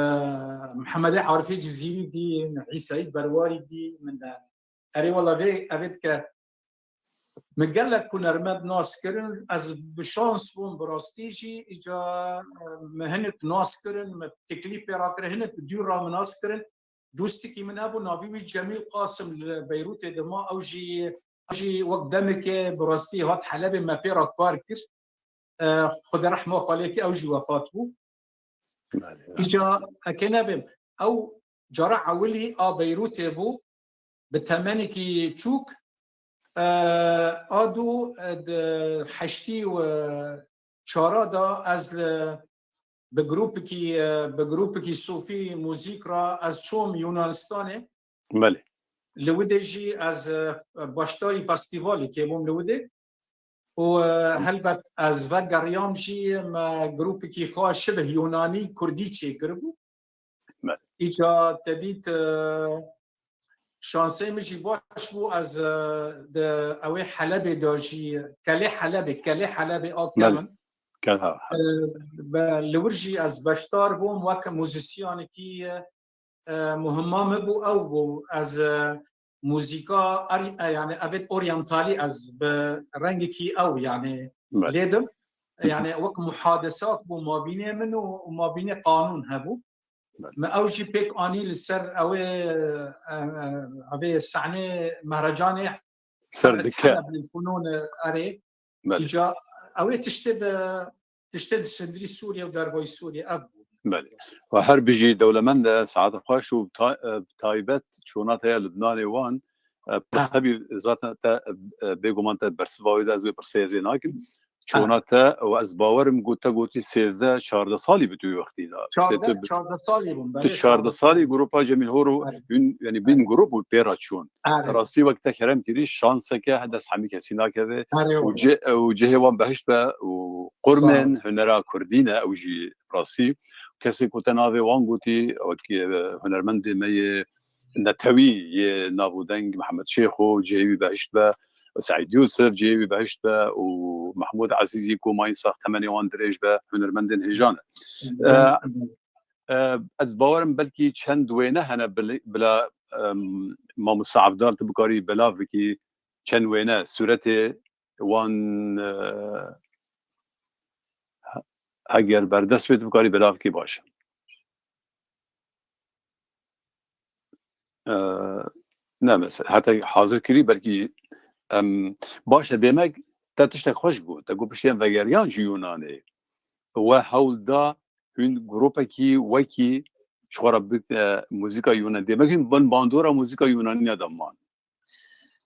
Mihemedê Arifê Cizîrî dî, min Îsayî Berwarî dî, min, e, erê wela vê, evê dike. Min gelek hunermend nas kirin, ez bi şans bûm bi rastî jî, îca, e, min hinek nas kirin, min teklîf pê rakir, hinek dûr ra min nas kirin. Dostekî min hebû, navê wî Cemîl Qasim, li Beyrûtê dima, ew jî, ew jî wek demekê bi rastî hat Helebê, me pê re kar kir. E, Xwedê rehma xwe lê ke, ew jî wefat bû. Belê. Îca ekê nebim, ew cara ewilî a Beyrûtê bû, bi temenekî çûk, e, a dû, e, di heştî û çara da ez li, bi grûpekî, e, bi grûpekî sofî muzîk ra ez çûm Yunanistanê. Belê. Li Widê jî ez e, başdarî festîvalekê bûm li Widê. Û e, helbet ez vegeriyam jî me grûpekî xwe şibih Yunanî Kurdî çêkiribû. Belê. Îca te dît e, şansê min jî baş bû, ez e, di ewê Helebê de jî, Kelê Helebê, Kelê Helebê a Belê. Kevin. Gel ha. E, be- Li wir jî ez beşdar bûm wek muzîsyanekî e, muhima min bû ew bû. Ez e, muzîka er, e, yani evet oryantalî ez bi rengekî ew yani Belê. lêdim. Yani wek muhadesat bû mabînê min û, û mabînê qanûn hebû. Belê. Me ew jî pêk anî li ser ew ê, e, e, ev ê sahnê mehrecanê Ser Heleb, dike. Heleb lil Funûn, e, erê. Belê. Îca ew ê tiştê de tiştê di sindirî Sûriye û dervayî Sûriye ev bû. Belê. Ve her bijî dewlemend e, saet xweş û ta- e, taybet çona te ya Lubnanê wan e, pirs Ha. hebî zaten te e, bêguman te bersiva wê de ez wê pirsê ez ê nakim. Çona te û ez bawerim got te gotî sêzdeh çardeh salî bi tu wê wextî de. Te- Çardeh, te- çardeh salî bûn. Tu Belê, çardeh salî grupa Cemîl Hor û Belê. hûn, yani bin grup û pê re çûn. Erê. Rastî wek te kerem kirî, şanseke dest hemî kesî nakeve. Erê, û wala. cê- û cihê wan behişt be û Sağ ol. qurmên hunera kurdî ne ew jî rastî. Kesê ku te navê wan gotî, wekî e, hunermendê me yê netewî yê nav û deng Mihemed Şêxo, cihê wî behişt be, Seîd Yûsif, cihê wî behişt be û Mehmûd Ezîzî ku mayîn sax temenê wan dirêj be, hunermendên hêja ne. E, e, ez bawerim belkî çend wêne hene bil- bila em, Mamosta Evdal tu bikarî belav bikî çend wêne sûretê wan e, he- heger berdest bê tu bikarî belav bikî baş e. E, ne mesela heta hazir kirî belkî em, baş e demek te tiştek xweş got. Te got piştî em vegeriyan ji Yunanê. We hewl da hûn grûpekî wekî ji xwe re bi e, muzîka Yunanî. Demek hûn bin bandora muzîka Yunanî de man.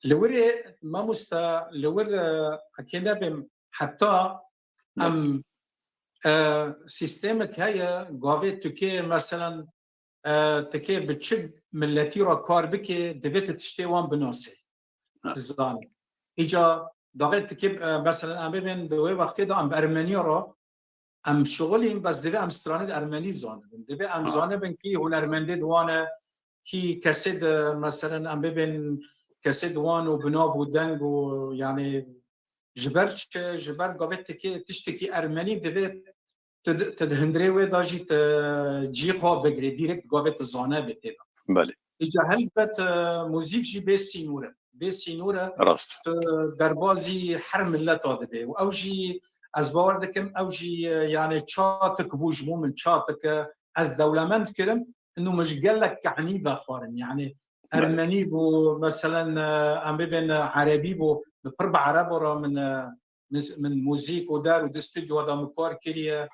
Li wir ê mamosta, li wir e, ekê nebêm heta em e, sîstemek heye, gavê tu kê meselen e, tu kê bi çi miletî re kar bikê, divê tu tiştê wan binasê. Ha. Tu zanî. Îca daxê tu kê e, meselen em bibên di wê wextê de em bi Ermenî re em şixulîn, bes divê em stranê di Ermenî zanibin. Divê em Ha. zanibin kî hunermendê di wan e, kî kesê di, meselen, em bibên kesê di wan û bi nav û deng û, yani, ji ber çi, ji ber gavê tikê, tiştekî Ermenî divê tu di, tu di hundirê wê de jî tu cî xwe bigirê, direkt gavê tu zane bê tê de. Belê. Îca helbet e, muzîk jî bê sînor e. Bê sînor e. Rast. Tu derbazî her mileta dibê. Û ew jî ez bawer dikim, ew jî e, yani çatik bû ji bo min çatik e. Ez dewlemend kirim, inu min ji gelek kehnî vexwarin. Yani Belê. Ermenî bû, meselen e, em bibên e, Erebî bû, min pir bi Erebo re min e, min, min muzîk û der û di stûdyo de min kar kiriye.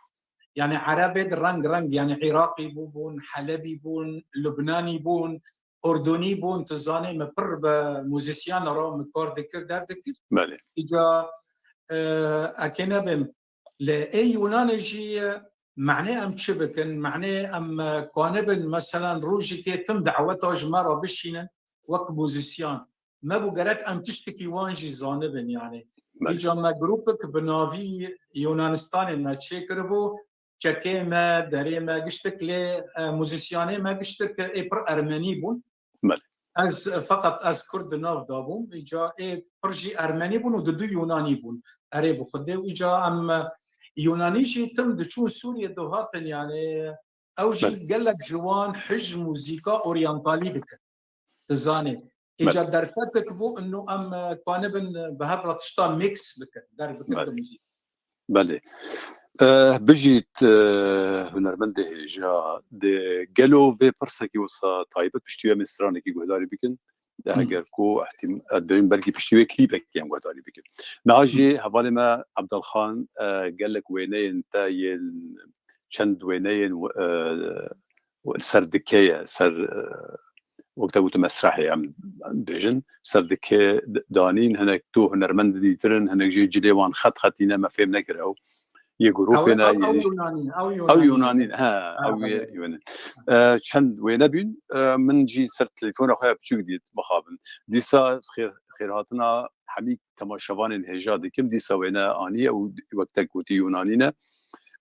Yani Erebê di reng reng, yani Iraqî bû bûn, Helebî bûn, Lubnanî bûn, Urdunî bûn, tu zanî min pir bi muzîsyan re min kar dikir, der dikir. Belê. Îca e, ekê nebim. Li ê Yunanê jî e, manê em çi bikin? Manê em e, kanibin, meselen, rojekê tim daweta ji me re bişînin wek muzîsyan. Me bû gerek em tiştekî wan jî zanibin, yani. Belê. Îca me grûpek bi navî Yunanistanê me çêkiribû, çekê me, derê me, giştek lê e, muzîsyanê me giştek ê pir Ermenî bûn. Belê. Ez feqet ez Kurd di nav de bûm. Îca ê pir jî Ermenî bûn û di du Yunanî bûn. Erê bi Xwedê û îca em e, Yunanî jî tim diçûn Sûriyê dihatin, yani ew jî Belê. Gelek ji wan hij muzîka oryantalî dikin. Tu zanî. Îca derfetek bû inu em e, kanibin bi hev re tişta mix bikin, der bikin Belê. di muzîk. Belê. Eh, bijît eh, hunermendê hêja de gelo vê pirsekî wisa taybet piştî wê em ê stranekî guhdarî bikin. De Hmm. Heger ku ihtim-, eh, dibên belkî piştî wê klîpekî em guhdarî bikin. Niha jî hevalê me Abdalxan eh, gelek wêneyên te yên çend wêneyên eh, li ser dike ye, ser eh, wek te gotu mesrehê em bêjin, ser dike d-, danîn, hinek tu hunermendê dîtir in, hinek jî cilê wan xet xetî ne, me fêm nekir ew. yê grûpê ne, ew Yunanî ne, ew Yunanî ne, he, ew yê Yunanî. E, çend wêne bîn, e, min jî ser telefona xwe ya piçûk dît, mixabin. Dîsa xêr, xêrhatina hemî temaşevanên hêja dikim, dîsa wêne aniye û wek te gotî Yunanî ne.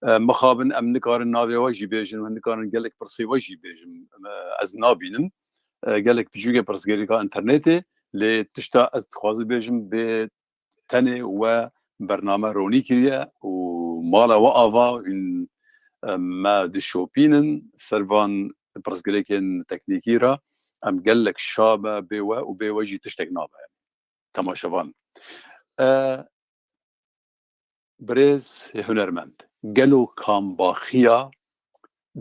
E, mixabin em nikarin navê we jî bêjin, em nikarin gelek pirsê we jî bêjim, e, ez nabînim. E, gelek piçûkê pirsgirêka înternetê, lê tişta ez dixwazim bêjim bê tenê we bername ronî kiriye û mala we ava hûn, e, me dişopînin ser van pirsgirêkên teknîkî re. Em gelek şa be bê we û bê we jî tiştek nabe. Temaşevan. E, Birêz hunermend, gelo kambaxiya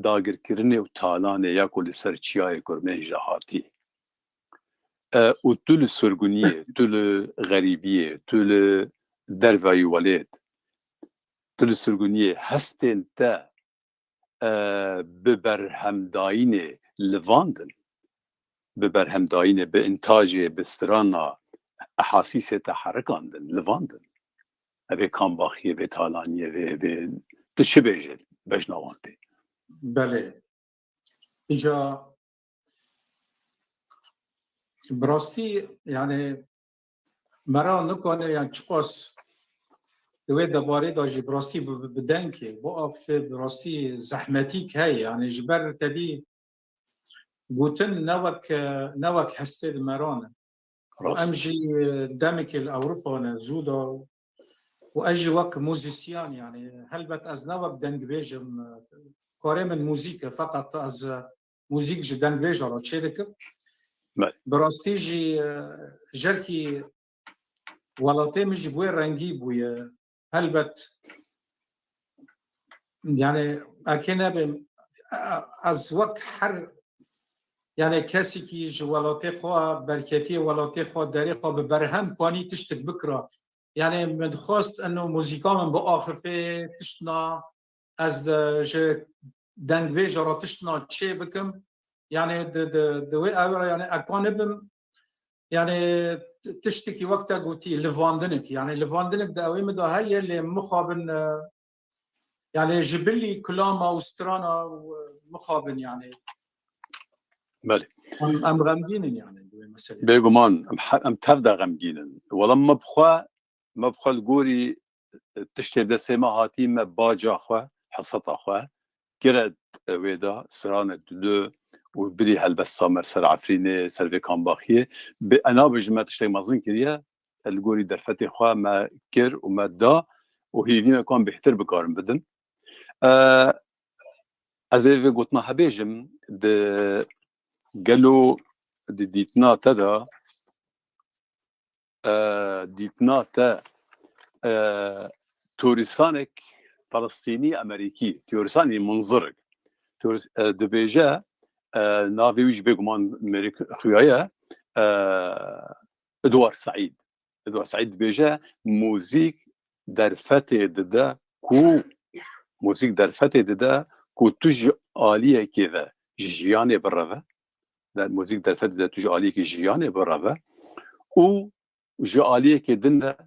dagirkirinê û talanê ya ku li ser çiyayê Kurmênj de hatî, e, û tu li surguniyê, tu li xerîbiyê, tu li dervayî welêt, tu li surguniyê hestên te e, bi berhemdayînê livandin, bi berhemdayînê, bi întacê, bi strana ehasîsê te herikandin, livandin. Evê kambaxiyê, vê talaniyê, vê, vê tu çi bêjê bejna wan tê? Belê. Îca bi rastî, yani, mera nikane, yani, çiqas di wê debarê de jî bi rastî bi, bi, bi dengê, bu afê bi rastî zehmetîk heye, yani, ji ber tevî gotin ne wek, ne wek hestê di meran e. Rast. Em jî, e, demekê li Ewropa ne, zû da, û ez jî wek muzîsyen, yani, helbet ez ne wek dengbêj im, e, karê min muzîk e, feqet ez, e, muzîk ji dengbêja re çê dikim. Belê. Bi rastî jî, e, jelkî welatê min jî bi wê rengî bûye. Helbet, yani, erkê nebim, e, ez wek her, yani, kesekî ji welatê xwe, berketiyê welatê xwe, derê xwe bi berhem kanî tiştik bikira. Yani, min dixwest eno muzîka min biaxifê, tiştna ez, e, ji dengbêja re tiştna çê bikim. Yani, di, di, di wê ew re, yani, eka nibim, yani, t-, tiştekî wek te gotî, livandinik. Yani, livandinik di ewê min de heye, lê mixabin, e, yani, ji bilî kulama û strana û, e, mixabin, yani. Belê. Em, em xemgîn in, yani, bi wê meselê. Bêguman, em he-, em tev de xemgîn in. Wela me bi xwe, me bi xwe li gorî, e, tiştê bi destê me hatî, me baca xwe, heseta xwe, kire, e, wê de, stranek didu û birî helbesta me ser Efrînê, ser vê kambaxiyê. Bi, e, nabêjim me tiştek mezin kiriye, e, li gorî derfetê xwe me kir û me da û hêvî me ku em bêhtir bikarin bidin. E, ez ê vê gotina hebêjim, di gelo di dîtina te de, e, dîtina te, e, teorîsanek Felistînî Amerîkî, teorîsanî munzirik, teorîs-, e, dibêje, e, navê wî jî bêguman mêrik xuya ye, e, Edward Said. Edward Said dibêje, muzîk derfetê dide ku, muzîk derfetê dide ku tu ji aliyekê ve ji jiyanê bireve, der-, muzîk derfetê dide tu ji aliyekê jiyanê bireve û ji aliyekê din re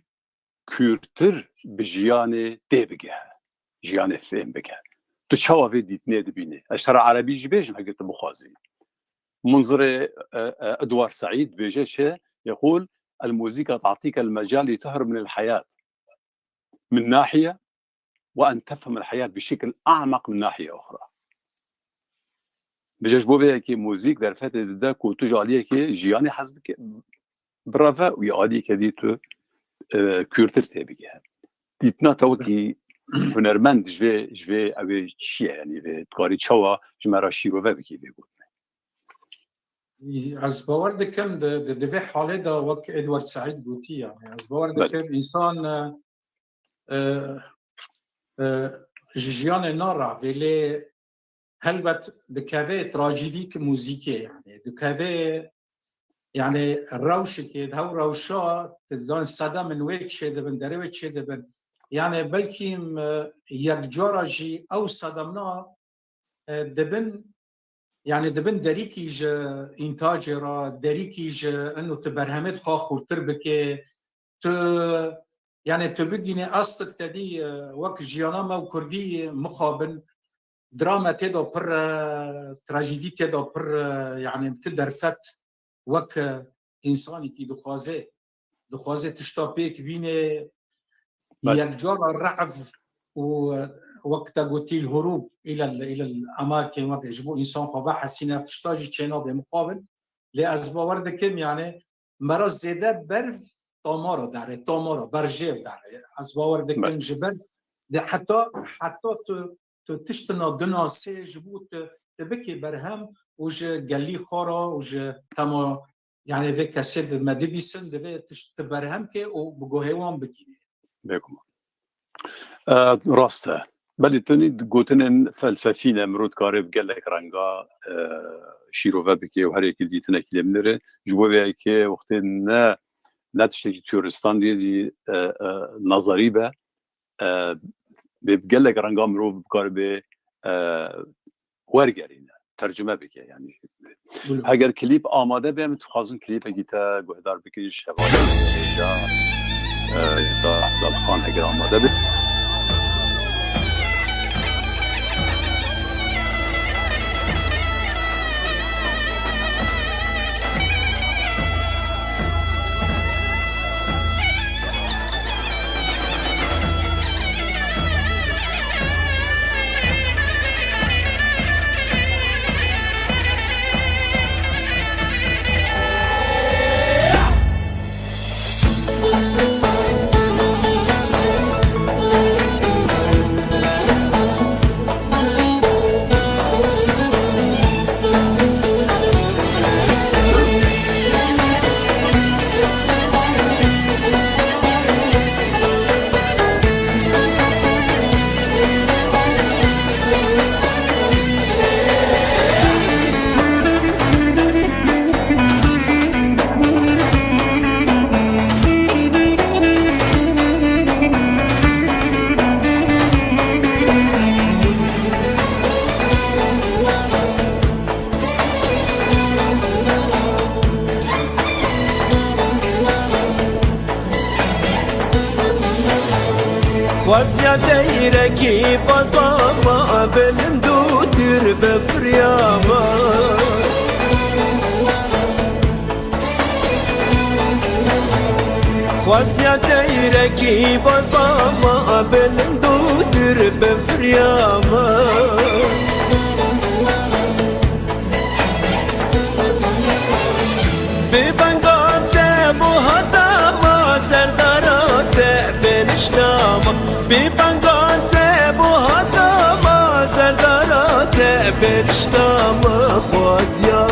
kûrtir bi jiyanê têbigehe, jiyanê fêm bike. Tu çawa vê dîtinê dibînî? Ez ji te re erebî jî bêjim, heger tu bixwazî. Munzirê, e, e, Edward Said dibêje çi? Yeqûl, "الموسيقى تعطيك المجال لتهرب من الحياة من ناحية، وأن تفهم الحياة بشكل أعمق من ناحية أخرى." Dibêje ji bo vê yekê muzîk derfetê dide ku tu ji aliyekê jiyanê hez bike, bireve û ya aliyekê dî tu, e, kûrtir têbigehe. Dîtina te wekî hunermend ji vê, ji vê ew ê çi ye, yanî vê dikarî çawa ji me re şîrove bikî vê gotinê? Ez bawer dikim di, di, di vê halê de wek Edward Said gotî, yani ez bawer Belê. dikim însan, e, e, e, ji jiyanê narevê, lê helbet dikeve trajîdîk muzîkê, yani dikeve, yani rewşekê, di hew rewşa, tu zanî sedemên wê çêdibin, derê wê çêdibin. Yani belkî, e, yekcara jî ew sedemna, e, dibin, yani dibin derîkî ji întacê re, derîkî ji ino tu berhemê xwe xurtir bike, tu, Yani tu bigînî astik te dî, e, wek jiyana me û kurdî mixabin, drama tê de pir e, trajîdî tê de pir e, yani ti derfet wek e, însanîkî dixwaze, dixwaze tişta pêk bîne, Belê. Yekcara re'v û, e, wek te gotî, hurûb îlel, îlel emakên wek ji bo însan xwe vehesîne, tişta jî çênabe mixabin. Lê ez bawer dikim, yani, mera zêde ber tamara dere, tamara, berjêv dere. Ez bawer dikim Belê. Ji ber de heta, heta tu, tu tiştina dinasê ji bo tu, tu bikê berhem û ji gelî xwe re û ji tema, yani vê kesê di me dibîsin, divê tişt tu berhem ke û bi guhê wan bigîrî. Bêguman. E, rast e. Belê, tenê gotinên felsefî ne, mirov dikare bi gelek renga, e, şîrove bike û her yekê dîtinekî lê binêre. Ji bo vê yekê wextê ne, ne tiştekî teoristan dî, dî, e, e, nazarî be. E, bi gelek renga mirov bikaribe, e, wergerîne, tercüme bike yani. Buyurun. Heger klîp amade be, em dixwazin klîpekî te guhdar bikin ji hevalên hêja, e, da, Dalxan heger amade be. Xwestiya teyrekî fazla ma, bilindûtir bi firyama. Xwestiya teyrekî fazla ma, bilindûtir bi firyama. Bi venga te bo hata ma, serdara te benişta ma. Bi venga te bo hata ma, serdara te benişta ma. Xwaziya,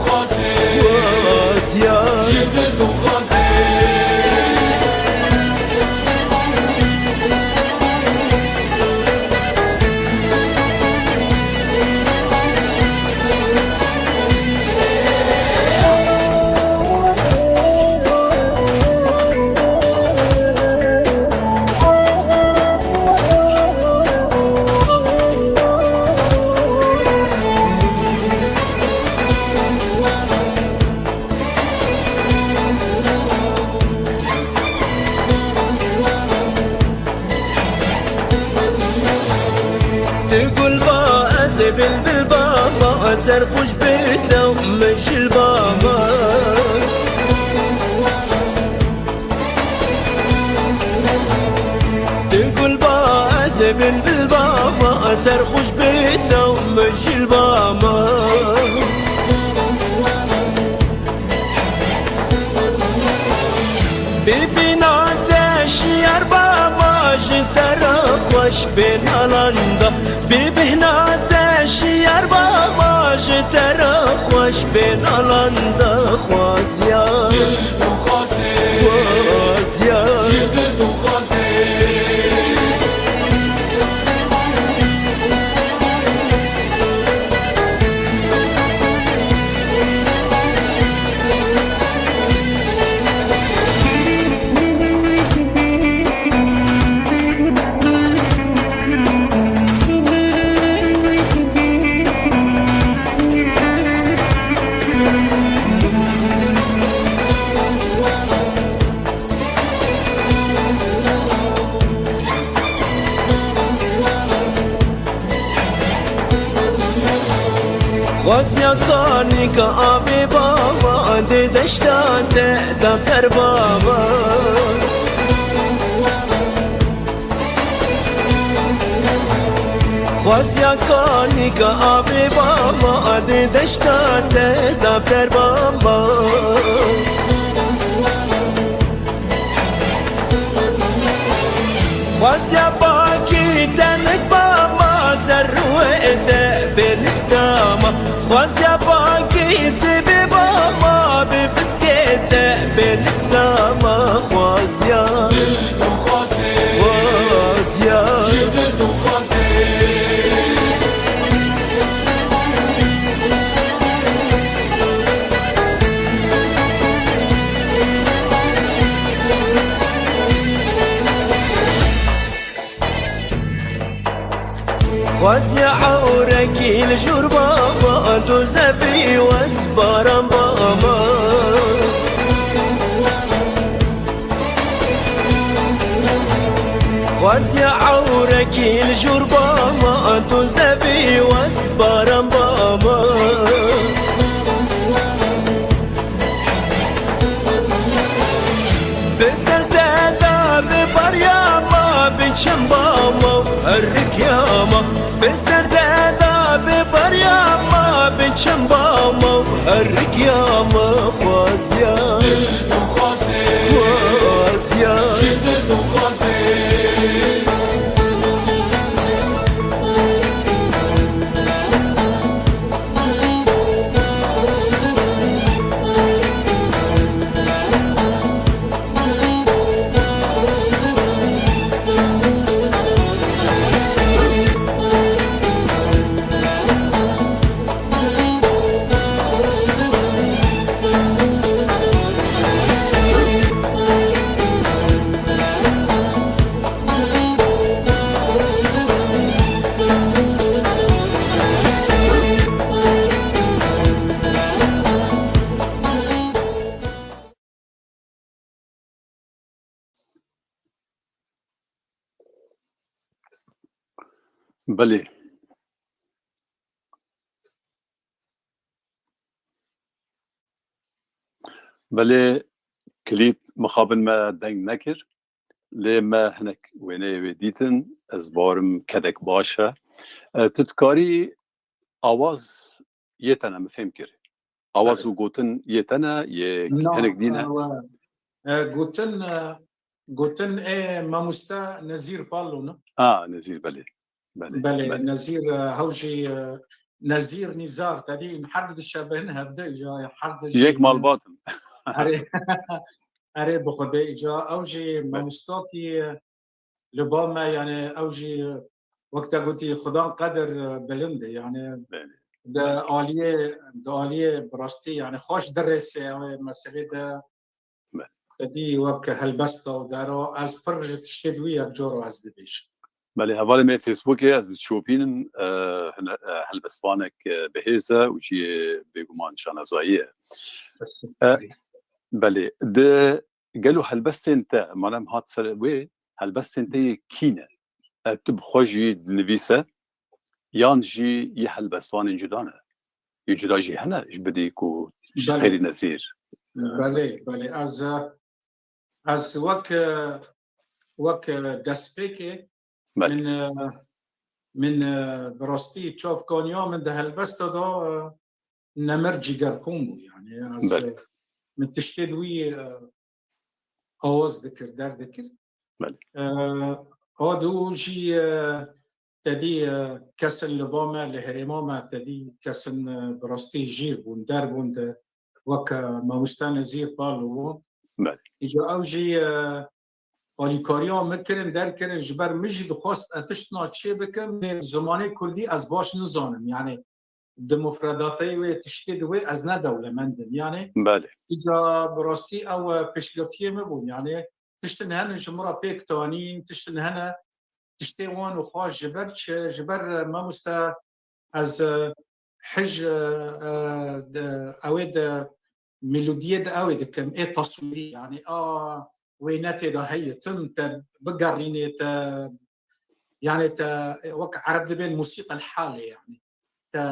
xwaziya. Tu gul ba, ez ê bilbil ba, ma serxweş bêdam min jil ba ma. Tu gul ba, ez ê bilbil ba, ma serxweş bêdam min jil ba ma. Bibîna te şiyar baba, ji te re xweş bên alanda. Bibîna te şiyar baba, ji te re xweş bên alanda. Xwaziya, xwaziya. Xwaziya kanîka avê bava, dê deşta te da per bava. Xwaziya kanîka avê bava, dê deşta te da per bava. Xwaziya bakî tenik bama, ser rûê te bê nistama. Xwaziya bakî sibê bama, bê fiskê te bê nistama. Xwaziya, xwaziya. Xwaziya ewrekî li jûr baba, tu zevî wes baran bama. Xwaziya ewrekî li jûr bama, tu zevî wes baran bama. Bi ser te da bi baryama, bi çembama, herikiyama. Bi ser te da bi baryama, bi çembama, herikiyama. Xwaziya, xwaziya. Belê. Belê, klîp mixabin me deng nekir. Lê me hinek wêneyê wê dîtin, ez barim kedek baş e. E, tu dikarî awaz yê te ne, min fêm kir. Awaz Evet. û gotin yê te ne, yê Na, hinek dî ne? e, e, gotin, e, gotin ê mamoste Nezîr Palo ne? A, Nezîr, belê. Belê, Belê, belê. Nezîr, e, hew jî, e, Nezîr Nîzar, te dî her du dişebihin hevde, îca her du jî Yek malbat in. Erê, erê bi Xwedê îca ew jî Belê. Mamostokî, e, li ba me, yani ew jî, e, wek te gotî, Xudan qedir, e, bilind e, yani Belê. di aliyê, di aliyê bi rastî, yani xweş dirêse ew ê meselê de Belê. Te dî wek helbesta û dera, ez pir ji tiştê di wî yek cor ez dibêjim. Belê, hevalê me Facebookê ez dişopînim, e, hine-, e, helbestvanek, e, bihêz e û jî bêguman şanazayî ye. E, belê, di gelo helbestên te, manem hat ser wê, helbestên te yê kî ne? E, tu bi xwe jî dinivîse, yan jî yê helbestvanên cuda ne? Yê cuda jî hene, ji bidî ku ji Belê. xêrî Nezîr. Belê, belê. Ez, ez wek, wek destpêkê Belê. min, min, bi rastî çavkaniya min di helbesta de, Nemir Cîgerxan bû. Yani ez, Belê. min tiştê di wî, awaz dikir, derdikir. Belê. E, a dû jî, e, te dî, e, kesin li ba me, li herêma me, te dî kesin, e, bi rastî jîr bûn, der bûn de, wek, e, mamoste Nezîr Palo bûn. Belê. Îca ew jî, e, alîkariya min kirin, derkirin, ji ber min jî dixwest ez tiştina çê bikim, lê zimanê kurdî ez baş nizanim. Yani, di mufredatê wê tiştê di wê ez ne dewlemend im. Yani, Belê. îca bi rastî ew, e, piştgirtiyê min bûn. Yani, tiştin hene ji min re pêk tanîn, tiştin hene tiştê wan û xwe ji ber çi, ji ber, e, mamoste ez, e, hij, e, e, de, ew ê de melodiyê de ew ê dikim, ê taswîrî, yani, a wênetê de heye, tim te bigerînê, te, yani, te, wek ereb dibên musîqel halê, yani. Te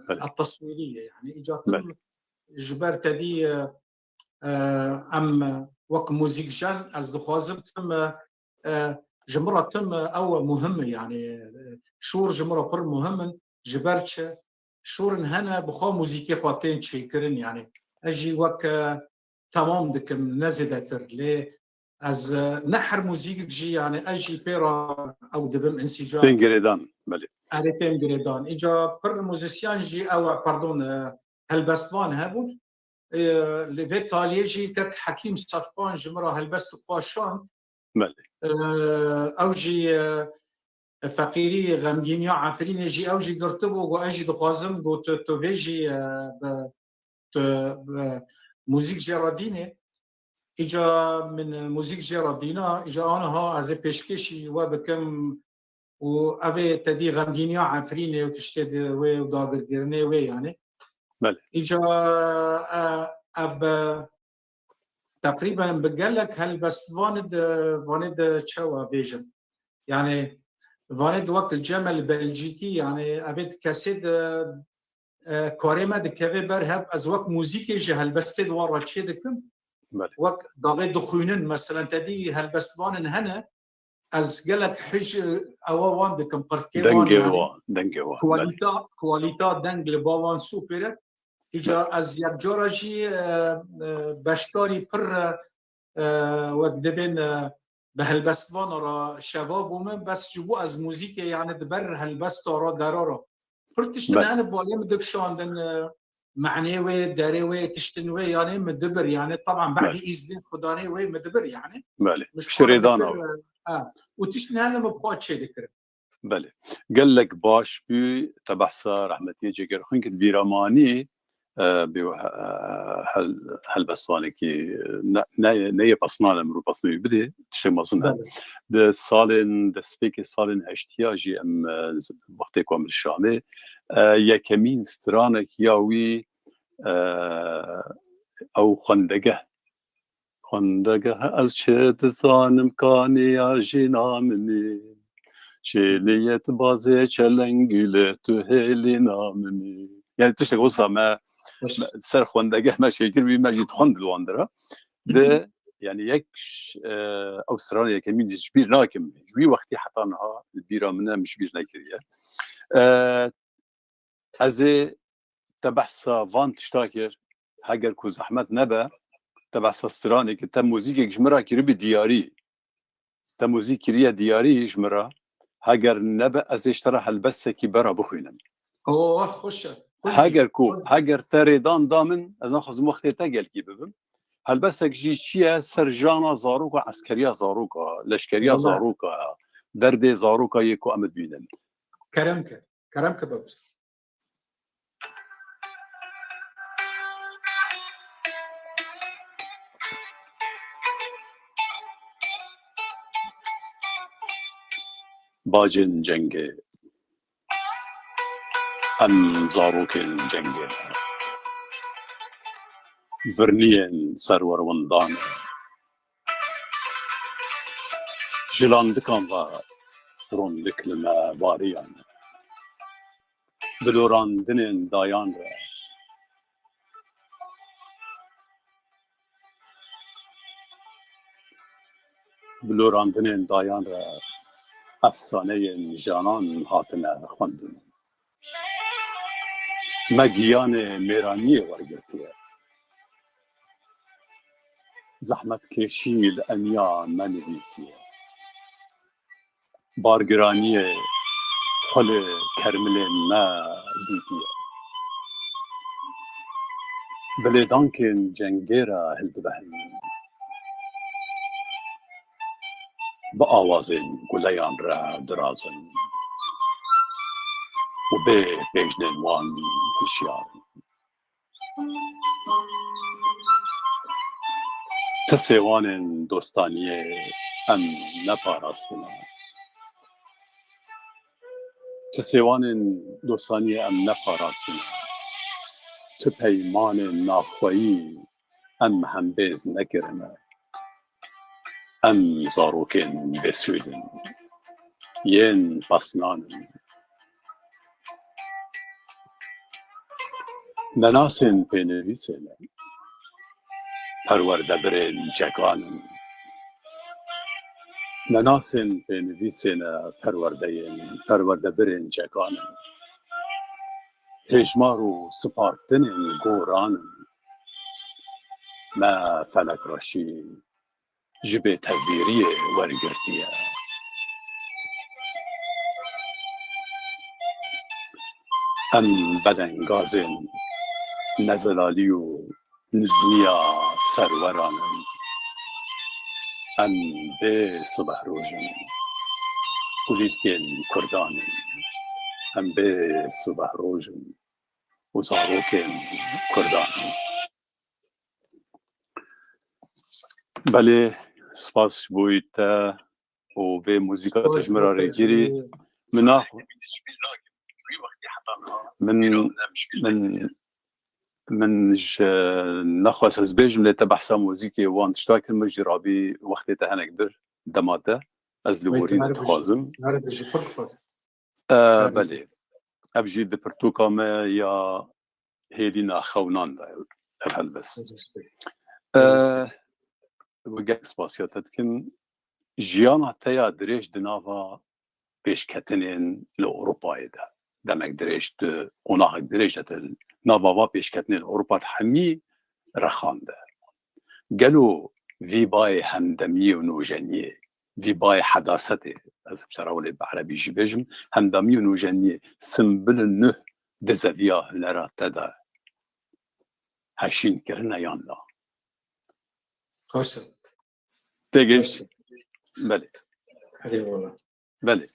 Belê. At-teswîrî ye. Yani îca tim Belê. ji ber tedî, e, e, em wek muzîkjen, ez dixwazim tim, e, e, ji min re tim, e, ew muhim e, yani, e, şûr ji min re pir muhim in, ji ber çi? Şûr in hene bi xwe muzîkê xwe tên çêkirin, yani. Ez jî wek, e, temam dikim, ne zêdetir. Lê ez, e, ne her muzîk jî, yani, ez jî pê re ew dibim, însîca Tên girêdan, belê. Erê tên girêdan. Îca pir muzîsyen jî ew, pardon, e, helbestvan hebûn. E, li vê taliyê jî kek Hekîm Serpan ji min re helbest xwe şand. Belê. E, ew jî, e, feqîrî, xemgîniya Efrînê jî ew jî girtibû, got, ez jî dixwazim, got, tu, tu vê jî, e, bi, tu, bi muzîk jê re dînê. Îca min muzîk jê re dîna, îca aniha ez ê pêşkêşî we bikim û ev ê tedî xemgîniya Efrînê û tiştê di wê û dagirkirinê wê, yani. Belê. Îca, e, ev, e, teqrîben bi gelek helbestvanê di, vanê di çawa bêjin. Yani, vanê di wek li cem el Belcîkî, yani, evê di kesê di, e, karê me dikeve ber hev, ez wek muzîkê ji helbestê di wan re çê dikim. Belê. Wek daxê dixwînin, meselen, tedî helbestvanên hene, ez gelek hij, e, ewa wan dikim, pirtkê wan, Dengê yani, wan, dengê wan, belê. Kualîta, kualîta deng li ba wan super e. Îca ez yek cara jî, e, e, beşdarî pir, e, e, wek dibên, e, bi helbestvana re şeva bûme, bes ji bo ez muzîkê, yani, di ber helbesta re, dera re. Pir tiştin Belê. hene balê min dikişandin, e, manê wê, derê wê, tiştin wê, yani, min dibir, yani, taban, Belê. Bedî îzdê Xudanê wê min dibir, yani. Belê. Min ji Piştî xwe re rêdana dikir, wê. e, ha. Û tiştin hene min bi xwe çê dikirin. Belê. Gelek baş bû, te behsa rehmetiyê cêgerxwîn kir, Bîramanî, e, bê, e, hel-, helbestvanekî ne, ne, neyê pesnan e, mirov pesnê wî bidê, tiştê mezin e. Belê. Di salên destpêkê salên heştiya jî em, e, wextê ku em li Şamê, e, yekemîn stranek ya wî, e, ew xwendegeh Xwendegeh ez çi dizanim kaniya jîna min î. Çêliyê tu bazê çelengî lê tu hêlîna min î. Yani tiştek wisa me, Baş. me ser xwendegeh me çêkir wî me jî dixwend li wan dira. Hı hı. Di, yani yek ş-, e, ew strana yekemîn jî ji bîr nakim. Ji wî wextî heta niha li bîra min e, min ji bîr nekiriye. E, Ez ê te behsa van tişta kir, heger ku zehmet nebe, te behsa stranê kir, te muzîkek ji min re kiribî diyarî. Te muzîk kiriye diyarî ji min re, heger nebe ez ê ji te re helbestekî bera bixwînim. Oh, xweş e, xweş e, Heger ku, xweş e. heger te rêdan da min, ez naxwazim wextê te gelkî bibim. Helbestek jî çi ye? Ser jana zaroka, eskeriya zaroka, leşkeriya Wele. zaroka, derdê zaroka yê ku em dibînin. Kerem ke, kerem ke bibir. Bacên cengê. Em zarokên cengê ne. Virniyên serwerwindan e. Ji landikan ve rondik li me bariyan e. Bi dorandinên dayan re. Bi dorandinên dayan re efsaneyên janan hatine xwendin. Me giyanê mêraniyê wergirtiye. Zehmetkêşî li eniya me nivîsiye. Bargiraniyê xwe li kermilên me dîtiye. Bi lêdankên cengê re hildibehin. Bi awazên guleyan re dirazin. Û bê pêjnên wan hişyar in. Ti sêwanên dostaniyê em neparastine. Ti sêwanên dostaniyê em neparastine. Ti peymanên navxweyî em hembêz nekirine. Em zarokên bêsûd in. Yên pesnan in. Nenasên pênivîsê ne, perwerdebirên çekan in. Nenasên pênivîsê ne, perwerdeyên, perwerdebirên çekan in. Hêjmar û sipartinên goran in. Me felek reşî ji bêtevbîriyê wergirtiye. Em bedengazên nezelalî û nizmiya serweran in. Em bê sibehroj in. Kulîlkên Kurdan in. Em bê sibehroj in û zarokên Kurdan in. Belê, spas ji bo te û vê muzîka te ji min re rêgirî. Min nax-, min, min, min ji nexwest ez bêjim, lê te behsa muzîkê wan tişta kir, min jî rabî wextê te hinek bir dema te. Ez li gorî te dixwazim. E, belê. Ev jî di pirtûka me ya hêlîna xewnan de ev helbest. E, gelek spasiya te dikim. Jiyana te ya dirêj di nava pêşketinên li Ewropayê de. Demek dirêj tu, qonaxek dirêj de tu nava va pêşketinên Ewropa di hemî rexan de. Gelo vî bayê hemdemiyê û nûjeniyê, vî bayê hedasetê, ez bi şerawlê bi erebî jî bêjim, hemdemiyê û nûjeniyê simbil nuh di zeviya hunera te de heşîn kirine yan na? Xweş e. Têgihişt? Belê. Eyvallah. Belê.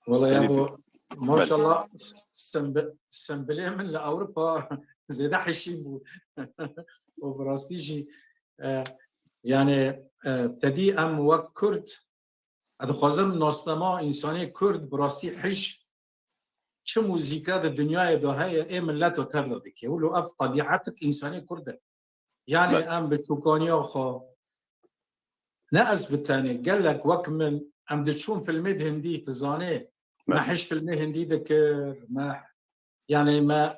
Wala ya bo, maşallah, sembe-, sembilê min li Ewropa zêde hişîn bû. Û bi rastî jî, e, yani, e, tedî em wek Kurd, ez dixwazim nasnama însanê Kurd bi rastî hij çi muzîka di dinyayê de heye, ê mileto tev de dike. Wilo ev tebîetik însanê Kurd e. Yani em bi çûkaniya xwe, ne ez bi tenê, gelek wek min, em diçûn filmê di hindî, tu zanê, me hij filmê hindî dikir, me, yani me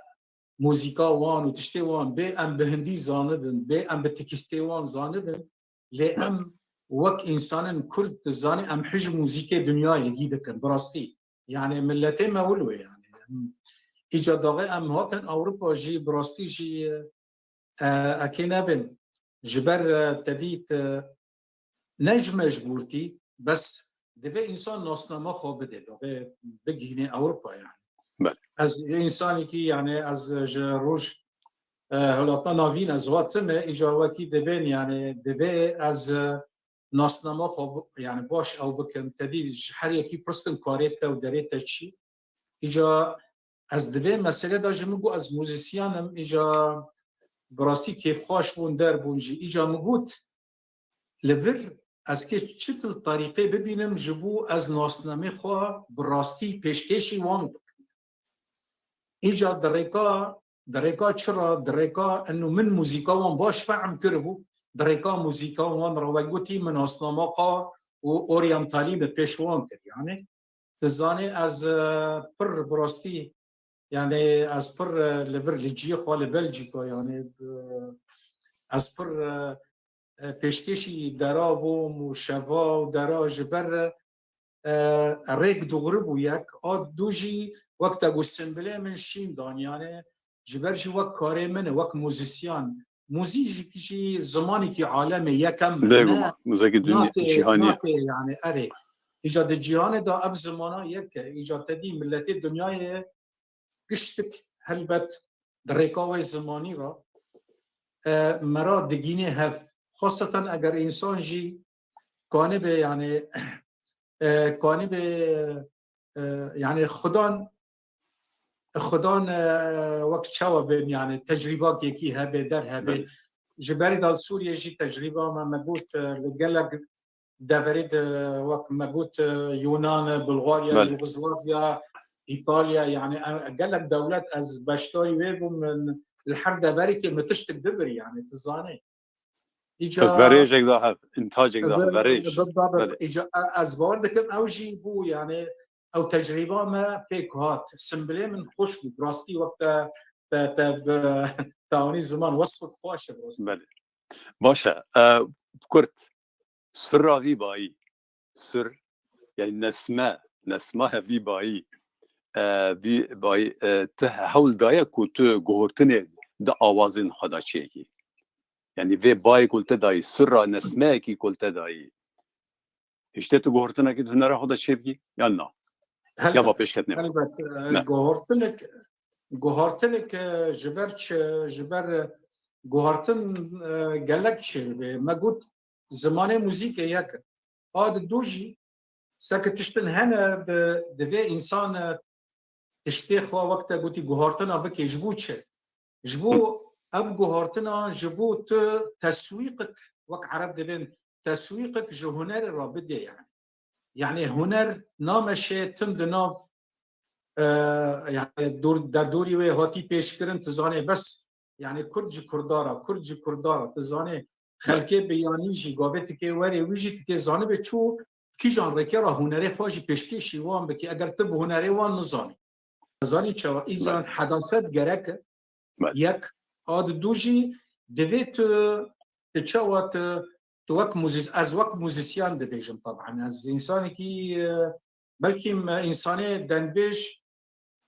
muzîka wan û tiştê wan, bê em bi hindî zanibin, bê em bi tekîstê wan zanibin, lê em wek însanên Kurd, tu zanê, em hij muzîkê dinyayê dî dikin, bi rastî. Yani miletê me wilo yani. Îca daxê em hatin Ewropa jî, bi rastî jî, e, ekê nebin. Ji ber, e, te dît, e, ne ji mecbûrtî, bes divê însan nasnama xwe bide, divê bigihîne Ewropa yani. Belê. Ez ji însanekî, yani ez ji roj, e, Hilata Navîn ez hatime, îca wekî dibên, yani divê ez, e, nasnama xwe bi-, yani baş ew bikim. Te dî ji her yekî pirstin karê te û derê te çi? Îca ez di vê meselê de jî min got ez muzîsyen im, îca bi rastî kêfxweş bûn, der bûn jî. Îca min got, li vir ez kê çi til terîqê bibînim ji bo ez nasnamê xwe bi rastî pêşkêşî wan bikim. Îca di rêka, di rêka çi re, di rêka eno min muzîka wan baş fehm kiribû, di rêka muzîka wan re wek gotî min nasnama xwe û oryantalî bi pêş wan kir. Yani, tu zanî ez, e, pir bi rastî, yani ez pir, e, li vir li cihê xwe li Belcîka, yani, e, ez pir, e, e, pêşkêşî dera bûm û şeva û dera ji ber, e, rêk dûrî bû yek. A dû jî wek te got sembilê min şîn dan, yani ji ber jî wek karê min e, wek muzîsyen. Muzîk jî zimanekî alemê yekem e. Bêguman, muzîkî dunya, cîhanî ye. Nake, yani erê. Îca di cîhanê de ev zimana yek e. Îca te dî miletê dinyayê giştik helbet di rêka wê zimanî re, e, me re digînê hev. Xweseten eger însan jî kanibe, yani, e, kanibe, e, yani xudan, xudan, e, wek çawa bên, yani tecrîbakekî hebe, der hebe. Belê. Ji berî de li Sûriyê jî tecrîba me, me got, e, li gelek deverê de, wek me got, e, Yunan, Bulgarya, Belê. Yugoslavya, Îtalya, yani, e, gelek dewlet ez beşdarî wê bûm, min li her deverekê min tiştik dibir, yani, tu zanî. Îca verêjek da hev, intacek da hev, verêj. Belê. Îca, e, ez bawer dikim ew jî bû, yani, ew tecrîba me pêk hat. Simbilê min xweş bû, rastî wek te te, te bi, te anî ziman, wesfek xweş e, bi rastî. Belê. Baş e. E, kurt, sirra vî bayî, sir, yanî nesme, nesma he vî bayî, e, vî bayî, e, tu hewl daye ku tu guhortinê di awazên xwe de çêkî. Yanî vê bayê ku li te dayî, sirra nesmeyekî ku li te dayî. Hiştê tu guhortinekî di hunera xwe de çêbikî yan na? Ya va pêşketinê bû? Helbet, e, guhortinek, guhortinek, e, ji ber çi, ji ber, e, guhartin, e, gelek çêdibe. Me got, zimanê muzîkê yek e. A di du jî, seke tiştin hene, di, divê însan, e, tiştê xwe wek te gotî guhartina bike. Ji bo çi? Ji bo ev guhartina ji bo tu teswîqek wek Ereb dibên teswîqek ji hunerê re bidê yani. Yani huner nameşe tim di nav, e, yani dor, derdorî wê hatî pêşkirin, tu zanê bes yani kurd ji kurdara, kurd ji kurdara, tu zanê xelkê bi yanî jî gavê tikê werê wî jî tikê zanibe çû kîjan rêkê re hunerê xwe jî pêşkêşî wan bikî eger tu bi hunerê wan nizanî. Zanî çawa? Îcan hedaset gerek e. Yek, a di du jî divê tu, tu çawa tu, tu wek muzîs-, ez wek muzîsyen dibêjim taban. Ez însanekî, e, belkî me însanê dengbêj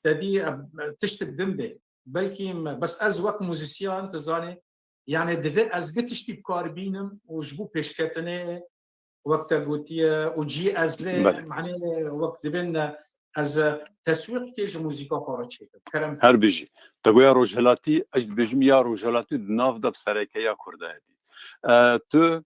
te dî, e, tiştek din bê. Belkî me, bes ez wek muzîsyen, tu zanî, yani divê ez gi tiştî bi kar bînim û ji bo pêşketinê wek te gotiye û cî ez lê, manê wek dibên ez teswîqkê ji muzîka xwe re çêkim. Kerem. Her bijî. Te goya rojhelatî, ez dibêjim ya rojhelatî di nav de bi sereke ya kurdayetî. E, tu,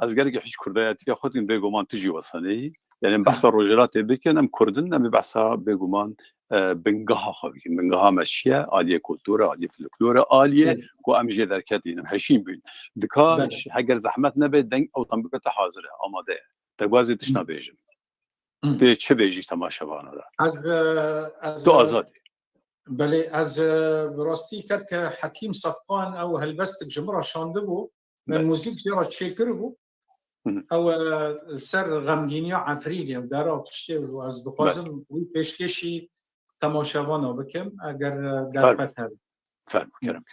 ez gelekî hîç kurdayetiya xwe dikim, bêguman tu jî wesa neyî. Yani em behsa rojhelatê bikin, em kurdin, em ê behsa bêguman, e, bingeha xwe bikin. Bingeha me çi ye? Aliyê kulturê, aliyê folklorê, aliyê ku em jê derketîn, em hişîn bûn. Dika heger zehmet nebe, deng ew tam bike te hazir e, amade ye. Te guazê tişna bêjim. Tê çi bêjî temaşevana de? Ez, e, ez, tu azad î. Belê, ez, e, bi rastî kek Hekîm Sefqan ew helbestik ji min re şandibû. Min muzîk jê re çêkiribû. Ew, e, ser xemgîniya Efrînê û dera tiştê û ez dixwazim wî pêşkêşî temaşevana bikim, eger, e, derfet hebe. Fermo, kerem.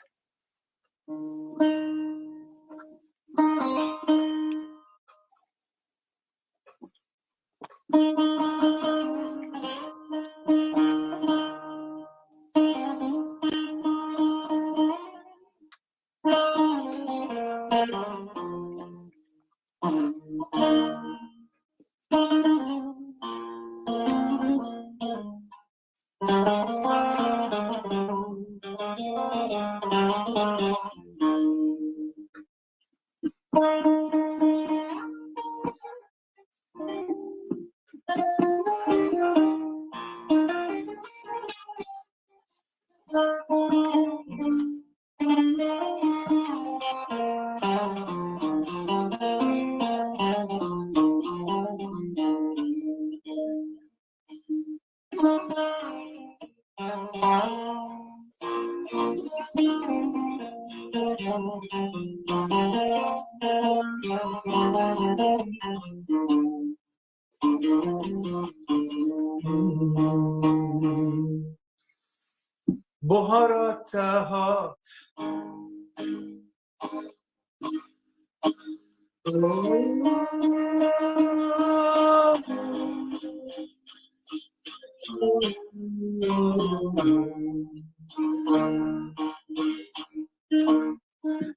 Buhara te hat.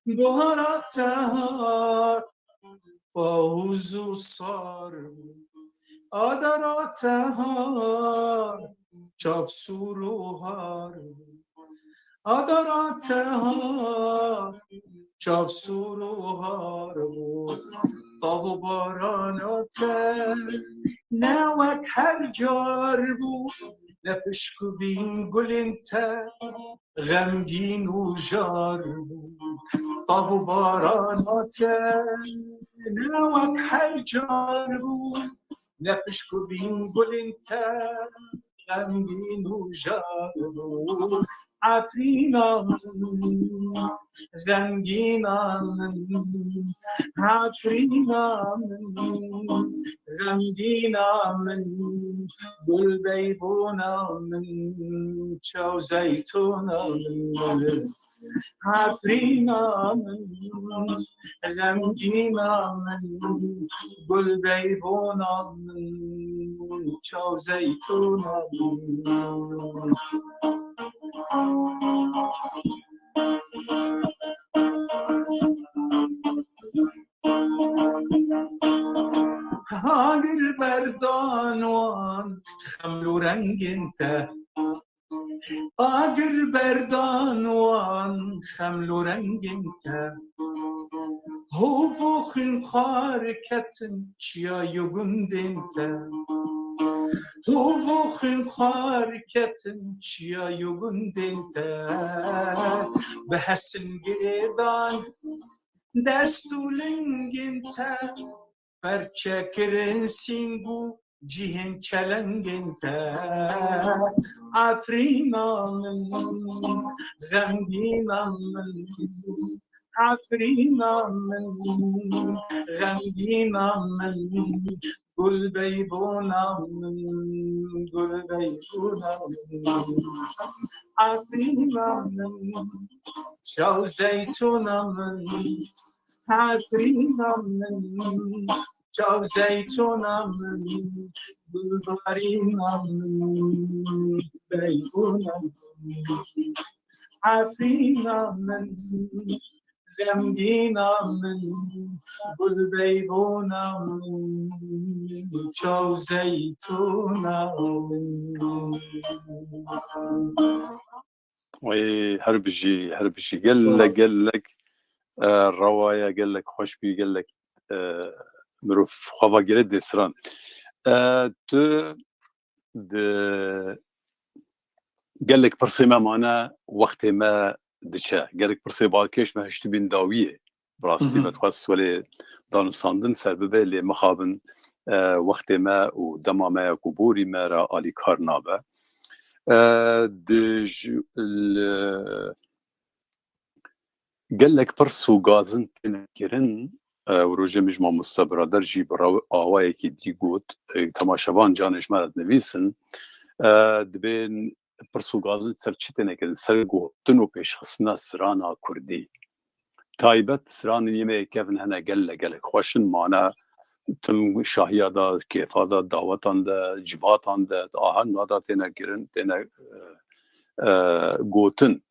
Buhara te hat, pawuz û sar bû. Adara te hat, çav sûr û har bû. Adara te hat, çav sûr û har bû. Tav û barana te ne wek her car bû, ne pişk û bîn gulên te xemgîn û jar bû. Tav û barana te ne wek her car bû, ne pişk û bîn gulên te xemgîn û jar bû. Efrîna min, xemgîna min, Efrîna min, xemgîna min, gul beybûna min, çaw zeytûna min, Efrîna min, xemgîna min, gul beybûna min, çaw zeytûna min. Agir berdan wan xeml û rengên te. Agir berdan wan xeml û rengên te. Hov û xwînxwar ketin çiya û gundên te. Hov û xwînxwar ketin çiya û gundên te. Bi hesin girêdan dest û lingên te. Perçe kirin sîng û cihên çelengên te. Efrîna min, xemgîna min, Efrîna min, xemgîna min, gul beybûna min, gul beybûna min. Efrîna min, çaw zeytûna min, Efrîna min, çaw zeytûna min, gulbarîna min, beybûna min. Efrîna min, xemgîna min, gul beybûna min, çaw zeytûna min. Wê her bijî, her bijî. Gelek, gelek, e, rewa ye, gelek xweş bî, gelek, e, mirov xwe vagire dê stran. E, tu di gelek pirsê me mane, wextê me diçe. Gelek pirsê balkêş me hiştibîn dawiyê. Bi rastî me dixwest welê danûstandin ser bibe, lê mixabin, e, wextê me û dema me ya ku borî me re alîkar nabe. E, di ji, li, gelek pirs û gazin têne kirin, e, û rojê min ji mamoste birader jî bi rew-, awayekî dî got, e, temaşevan canê ji me re dinivîsin, e, dibên pirs û gazin ser çi têne kirin? Ser gotin û pêşxistina strana kurdî. Taybet stranên yê me yê kevin hene gelek gelek xweş in, mane tim şahiya de, kêfa de, dawetan de, civatan de, di ahenga de têne kirin, têne, e, e, gotin.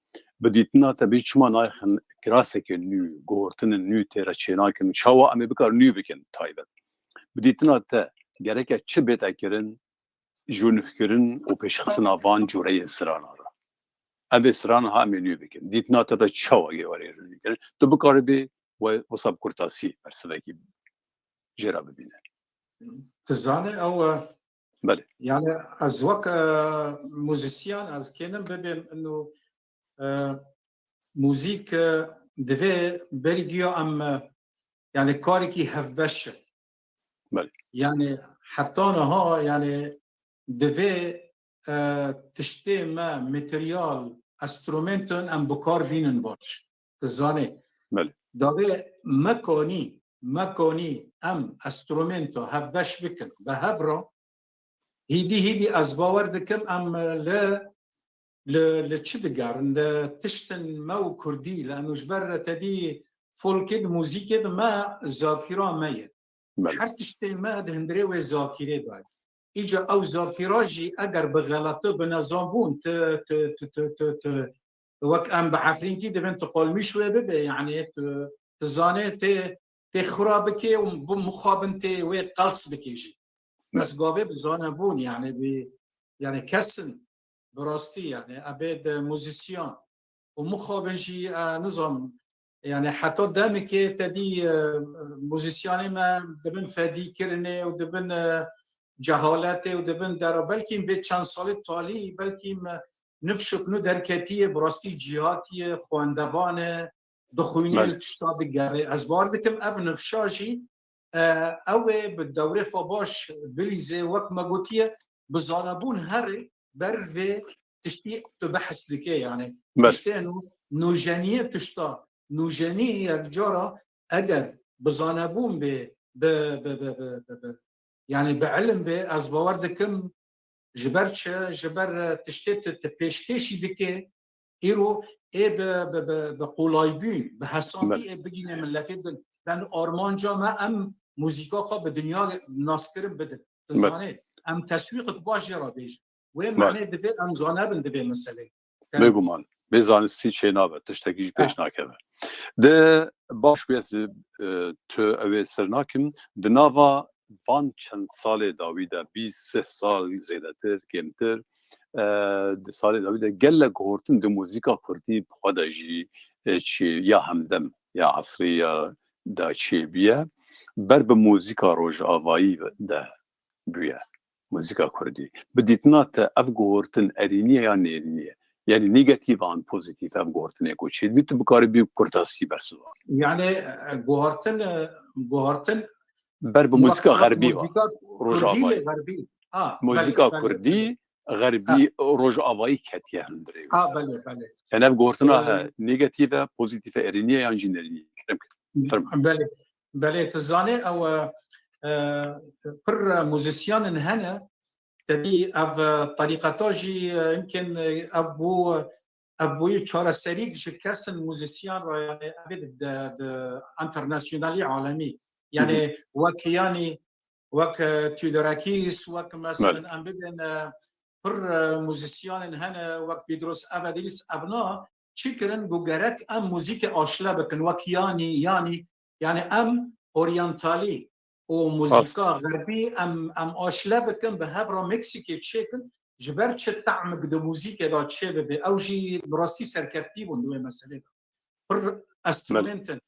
Bi dîtina te bî çima nayxin kiraseke nû, guhortinên nû tê re çênakin, çawa em ê bikarin nû bikin taybet? Bi dîtina te gereke çi bête kirin, ji nûhkirin û pêşxistina van cûreyên strana re? Em vê strana ha em ê nû bikin. Dîtina te de çawa yê werê nû kirin? Tu bikaribî we wisa bi kurtasî bersivekî jê re bibîne. Tu zanî ew, e, Belê. Yani ez wek, e, muzîsyen ez kênim bibêm ino, e, muzîk, e, divê berî giya em, e, yani karekî hevbeş e. Belê. Yani heta niha yani divê, e, tiştê me, materyal, enstrûmentin em bi kar bînin baş. Tu zanî. Belê. Davê me kanî, me kanî em enstrûmento hevbeş bikin, bi hev re, hîdî hîdî ez bawer dikim em li, li, li çi digerin, li tiştin me û kurdî, li eno ji ber re te dî folkê di muzîkê di me zakîra me ye. Belê. Her tiştê me di hundirê wê zakîrê de ye. Îca ew zakîra jî eger bi xelata, bi nezanbûn, tu, tu, tu, tu, tu, tu, wek em bi Efrînkî dibin, tu qolmîş wê bibe, yani tu, tu zanê tê, tê xira bikê û bi mixabin tê wê qels bikê jî. Belê. Ez gavê bi zanebûn, yani bi, yani kesin bi rastî, yani ebê de muzîsyen û mixabin jî, e, nizam, yani heta demekê te dî, e, muzîsyanê me dibin fedîkirinê û dibin, e, cehaletê û dibin dera. Belkî vê çend salê talî, belkî me nifşik nû derketiye, bi rastî cîhatî ye, xwendevan e, dixwîne, Belê. Li tişta digerê. Ez bawer dikim ev nifşa jî, e, ew ê bi dewrê xwe baş bilîzê, wek me gotiye, bi zanebûn herê ber vê tiştî tu behs dike, yani. Belê. Tiştê nû, nûjeniyê tişta, nûjenî yek cara eger bi zanebûn bê, bi, bi, bi, bi, bi, bi, yani bi ilim bê, ez bawer dikim, ji ber çi, ji ber, e, tiştê tu, tu pêşkêşî dike, îro ê bi, bi, bi, bi qolaybûn, bi hesabî Belê. ê bigîne miletê din. Ben armanca me em muzîka xwe bi dinya naskirin bidin. Tu Belê. zanê, em teswîqek baş jê re bêjin. Wê Belê. manê divê em zanebin divê meselê. Kerem. Bêguman. Bê zanistî çê nabe, tiştekî jî Ha. pêş nakeve. De baş bû ez, e, tu ew ê ser nakim. Di nava van çend salê dawî de, bîst sih sal zêdetir, kêmtir, e, di salê dawî de gelek guhortin di muzîka kurdî bi xwe de jî, e, çi ya hemdem, ya esrî ya de çêbûye. Ber bi muzîka rojavayî de bûye. Muzîka kurdî. Bi dîtina te ev guhortin erînî ye yan nêrînî ye? Yani negatif an pozitif ev guhortinê ku çêdibî, tu bikarî bî kurtasî bersiva. Yani, e, guhartin, e, guhartin Ber bi muzîka wexta xerbî ve. muzîka kurdî Rojavayî. lê xerbî. Ha, Muzîka belê, belê, kurdî, belê. xerbî, Ha. rojavayî ketiye hundirê. Ha, belê, belê. Yani ev guhortina Ee, he, negatif e, pozitif e, erînî ye yan jî nerînî ye? Kerem ke. Fermo. Belê, belê, tu zanê ew, e, e, pir muzîsyanên hene, tevî ev, e, terîqeta jî, e, yimkin, e, ev bû, ev bûyî çareserîk ji kesên muzîsyan re, yani ev ê di, di, di enternasyonalî alemî. Hı hı. Yani wek yanî, wek, e, Theodorakis, wek mesela Belê. em bibên, e, pir, e, muzîsyanên hene, wek Pîdros Evadîlis, evna çi kirin ku gerek em muzîkê aşle bikin, wek yanî, yanî, yani em oryantalî û Rast. muzîka xerbî em, em aşle bikin, bi hev re mîksikê çêkin, ji ber çi tehmik di muzîkê de çê bibe. Ew jî bi rastî serkeftî bûn di wê meselê de. Pir Belê. enstrumêntin,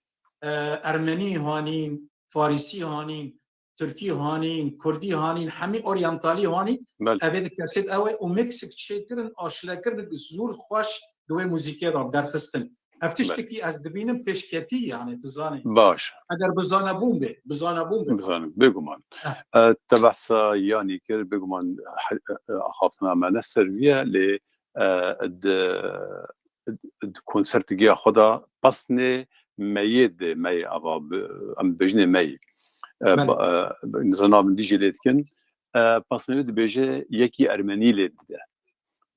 e, ermenî hanîn, farîsî hanîn, tirkî hanîn, kurdî hanîn, hemî oryantalî hanîn. Belê. Ev ê di kesêt ew ê û mîksik çêkirin, aşlekirin, zûr xweş di wê muzîkê de derxistin. Ev Belê. tiştekî ez dibînim pêşketî, yani, tu zanî. Baş. Eger bi zanebûn bê, bi zanebûn bê. Bi zanebûn, bêguman. Eh. E, te behsa yanî kir, bêguman, he, e, e, axaftina me ne ser wî ye, lê, e, di, di konsertigiya xwe de pesnê meyê de, meyê ava bi, em bêjinê meyê. E, Belê. ba-, e, nizana min dijî lê dikin. E, pesnê wê dibêje yekî ermenî lê dide.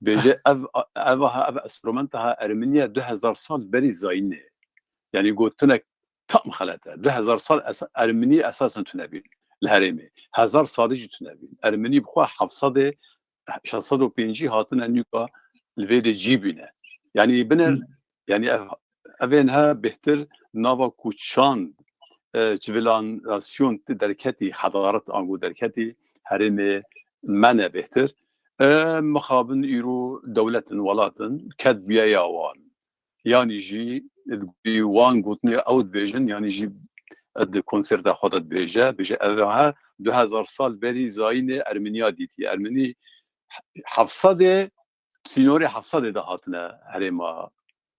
Bêje ev, ev, ev enstrumenta ha ermeniya du hezar sal berî zayînê. Yani gotinek tam xelet e. Du hezar sal esa-, ermenî esasen tune bîn li herêmê. Hezar salî jî tune bîn. Ermenî bi xwe heft sedê, şeş sed û pêncî hatine nûka li vê de cî bîne. Yani bine, Hı. yani ev, evên he bêhtir nava koçan, e, civilanasyon ti derketî, hedaret ango derketî herêmê me ne bêhtir. E, mixabin îro dewletin, welatin, ket bûye ya wan. Yanî jî di wan gotinê ew dibêjin, yanî jî di konserta xwe de dibêje, bêje, ev he du hezar sal berî zayînê Ermeniya dîtiye. Ermenî heft sedê, sînorê heft sedê de hatine herêma,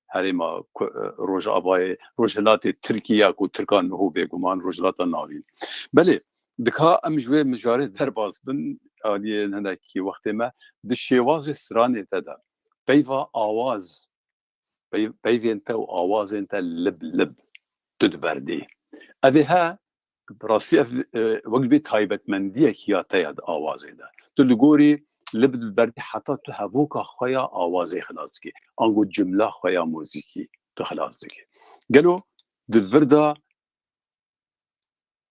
herêma ku, Rojavayê, Rojhilatê Tirkî ya ku Tirkan niho bêguman, Rojhilata Navîn. Belê, dika em ji wê mijarê derbas bin, aliyê hinekî wextê me, di şêwazê stranê te de, peyva awaz, pey-, peyvên te û awazên te lib lib tu diberdî. Ev ê he, bi rastî ev, e, wek bê taybetmendiyek ya te ya di awazê de. Tu li gorî lib diberdî heta tu hevoka xwe ya awazê xilas dikî. Ango cimla xwe ya muzîkî tu xilas dikî. Gelo di vir de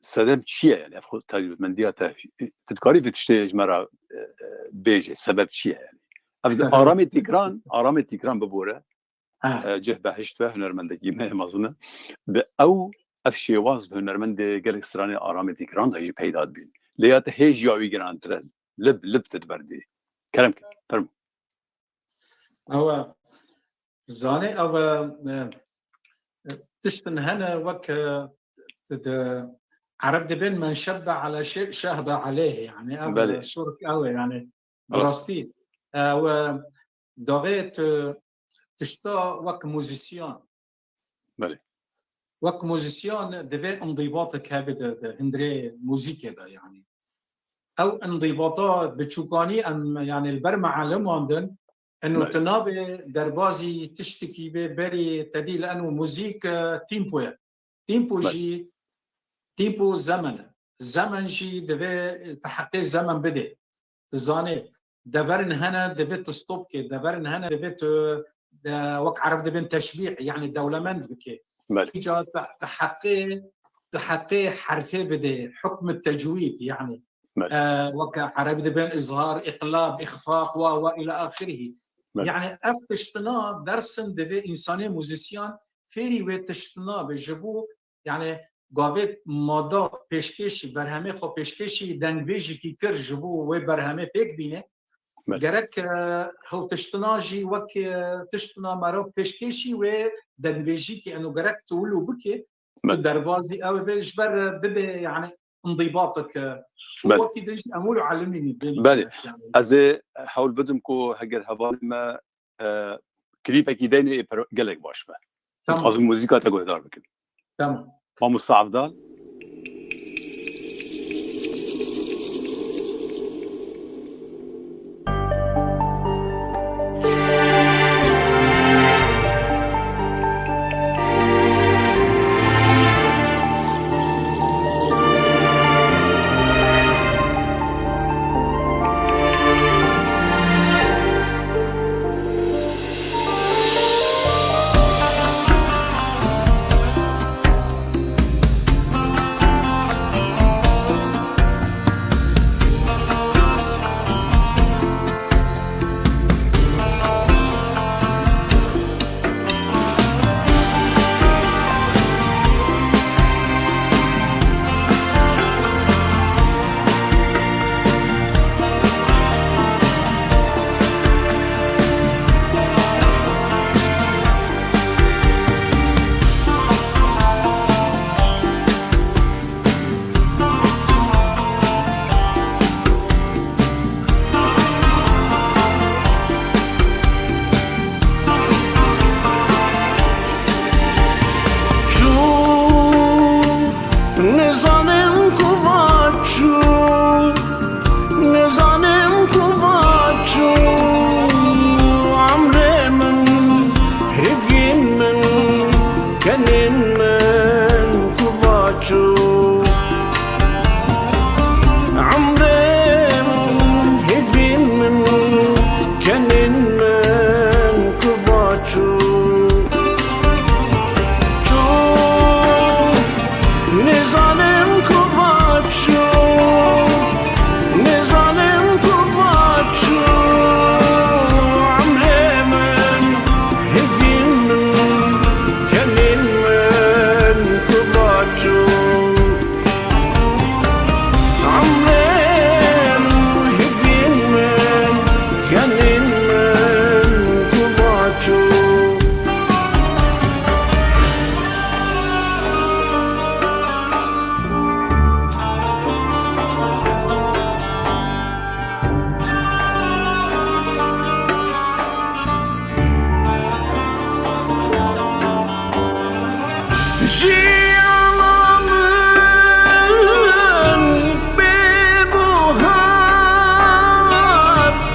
sedem çi ye, yani ev xwe taybetmendiya te, tu dikarî vê tiştê ji me re, e, e, bêjê, sebeb çi ye yani? Ev di Aramê Tîkran, Aramê Tîkran bibore, Ha. e, cih behişt ve hunermendekî me mezin e. Bi ew, ev şêwaz bi hunermendê gelek stranê Aramê Tîkran de jî peyda dibîn. Lê ya te hêj ya wî girantir e. Lib, lib tu diberdî. Kerem ke, fermo. Ew e, zanê ew e, e, tiştin hene wek, e, di, Ereb dibên men şebbe ala şe-, şehbe aleyh, yani ev, Belê. e, şork ew e, yani bi Rast. rastî, e, ew e, daxê tu tişta wek muzîsyan. Belê. Wek muzîsyan divê indîbatek hebe di, di hundirê muzîkê de, yani. Ew indîbata biçûkanî em, yani, li ber mealiman din, Eno Belê. Tu nabê derbazî tiştekî bê berî tedî li eno muzîk, e, tîmpo ye. Tîmpo Belê. Jî, tîmpo zemen e. Zemen jî divê tu heqê zemen bidê. Tu zanê, deverin hene divê tu stop kê, deverin hene divê tu, e, wek Ereb dibên teşbîh, yani dewlemend bikê. Belê. Îca tu, tu heqê, tu heqê herfê bidê, hukm tecwîd, yani. Belê. E, wek Ereb dibên izhar, iqlab, ixfaq, wa, wa ila axirihî. Belê. Yani ev tiştina dersin divê însanê muzîsyan fêrî wê tiştina be ji bo, yani gavê mada pêşkêşî, berhemê xwe pêşkêşî dengbêjikî kir ji bo wê berhemê pêk bîne. Belê. Gerek, e, hew tiştina jî wek, e, tiştina mero pêşkêşî wê dengbêjikî eno gerek tu wilo bikê, Belê. Tu derbazî ew bê ji ber, e, bibe, yani, indibatik, e, û Belê. Wekî din jî em wilo elimînî bên Belê. Yani. Ez ê hewl bidim ku heger hevalê me, e, klîpekî deynê ê per-, gelek baş be. Tamam. Dixwazim muzîka te guhdar bikim. Tamam. Mamosta Evdal. Çû, nizanim ku va çû, nizanim ku va çû. Emrê min, hêvîn min, kenên min ku va çû. Emrê min, hêvîn min, kenên min ku va çû. Çû, nizanim ku va çû, nizanim ku va çû. Emrê min, hêvîn min, kenên min ku va çû. Emrê min, hêvîn min, kenên min ku va çû. Jiyana min bê buhar,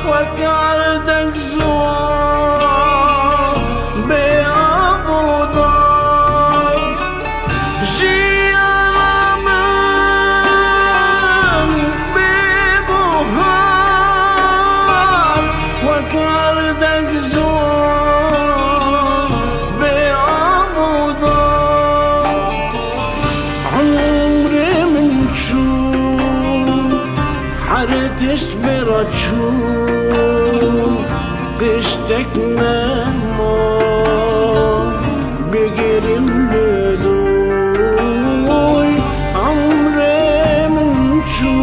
wek erdek ziwan bê av û dar. Jiyana min bê buhar, wek erdek ziwan bê av û dar. Emrê min çû, her tişt vê re çû, tiştek nema, bigirim li dûy. Emrê min çû,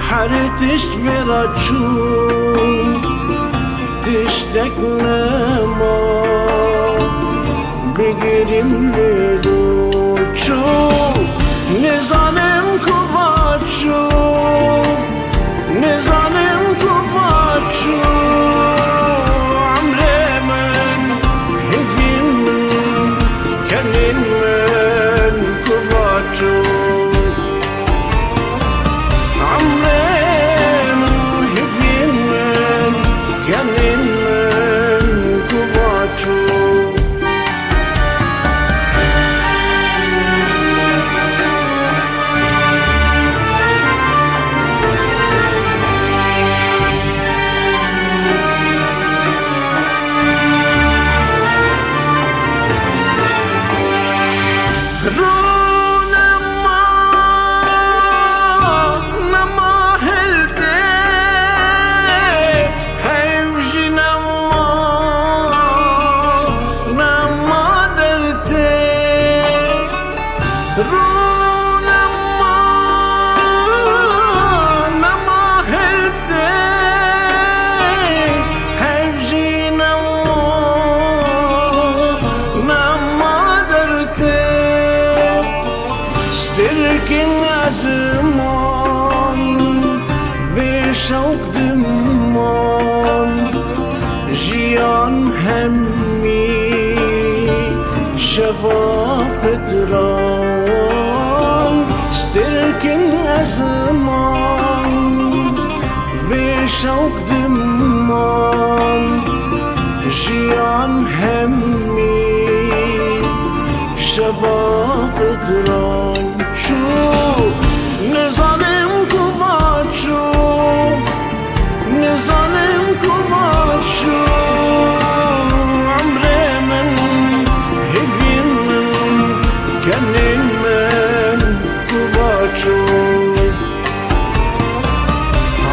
her tişt vê re çû, tiştek nema, bigirim li dû çû. Nizanim ku va çû, nizanim ku va çû. Emrê min, hêvîn min, kenên min ku va çû. Emrê min, hêvîn min, kenên Ziman vê şewq diman, jiyan hemî şeva fitran, stêrkin ezman vê şewq diman, jiyan hemî şeva fitran. Çû, nizanim ku va çû, nizanim ku va çû, emrê min, hêvîn min, kenên min ku va çû.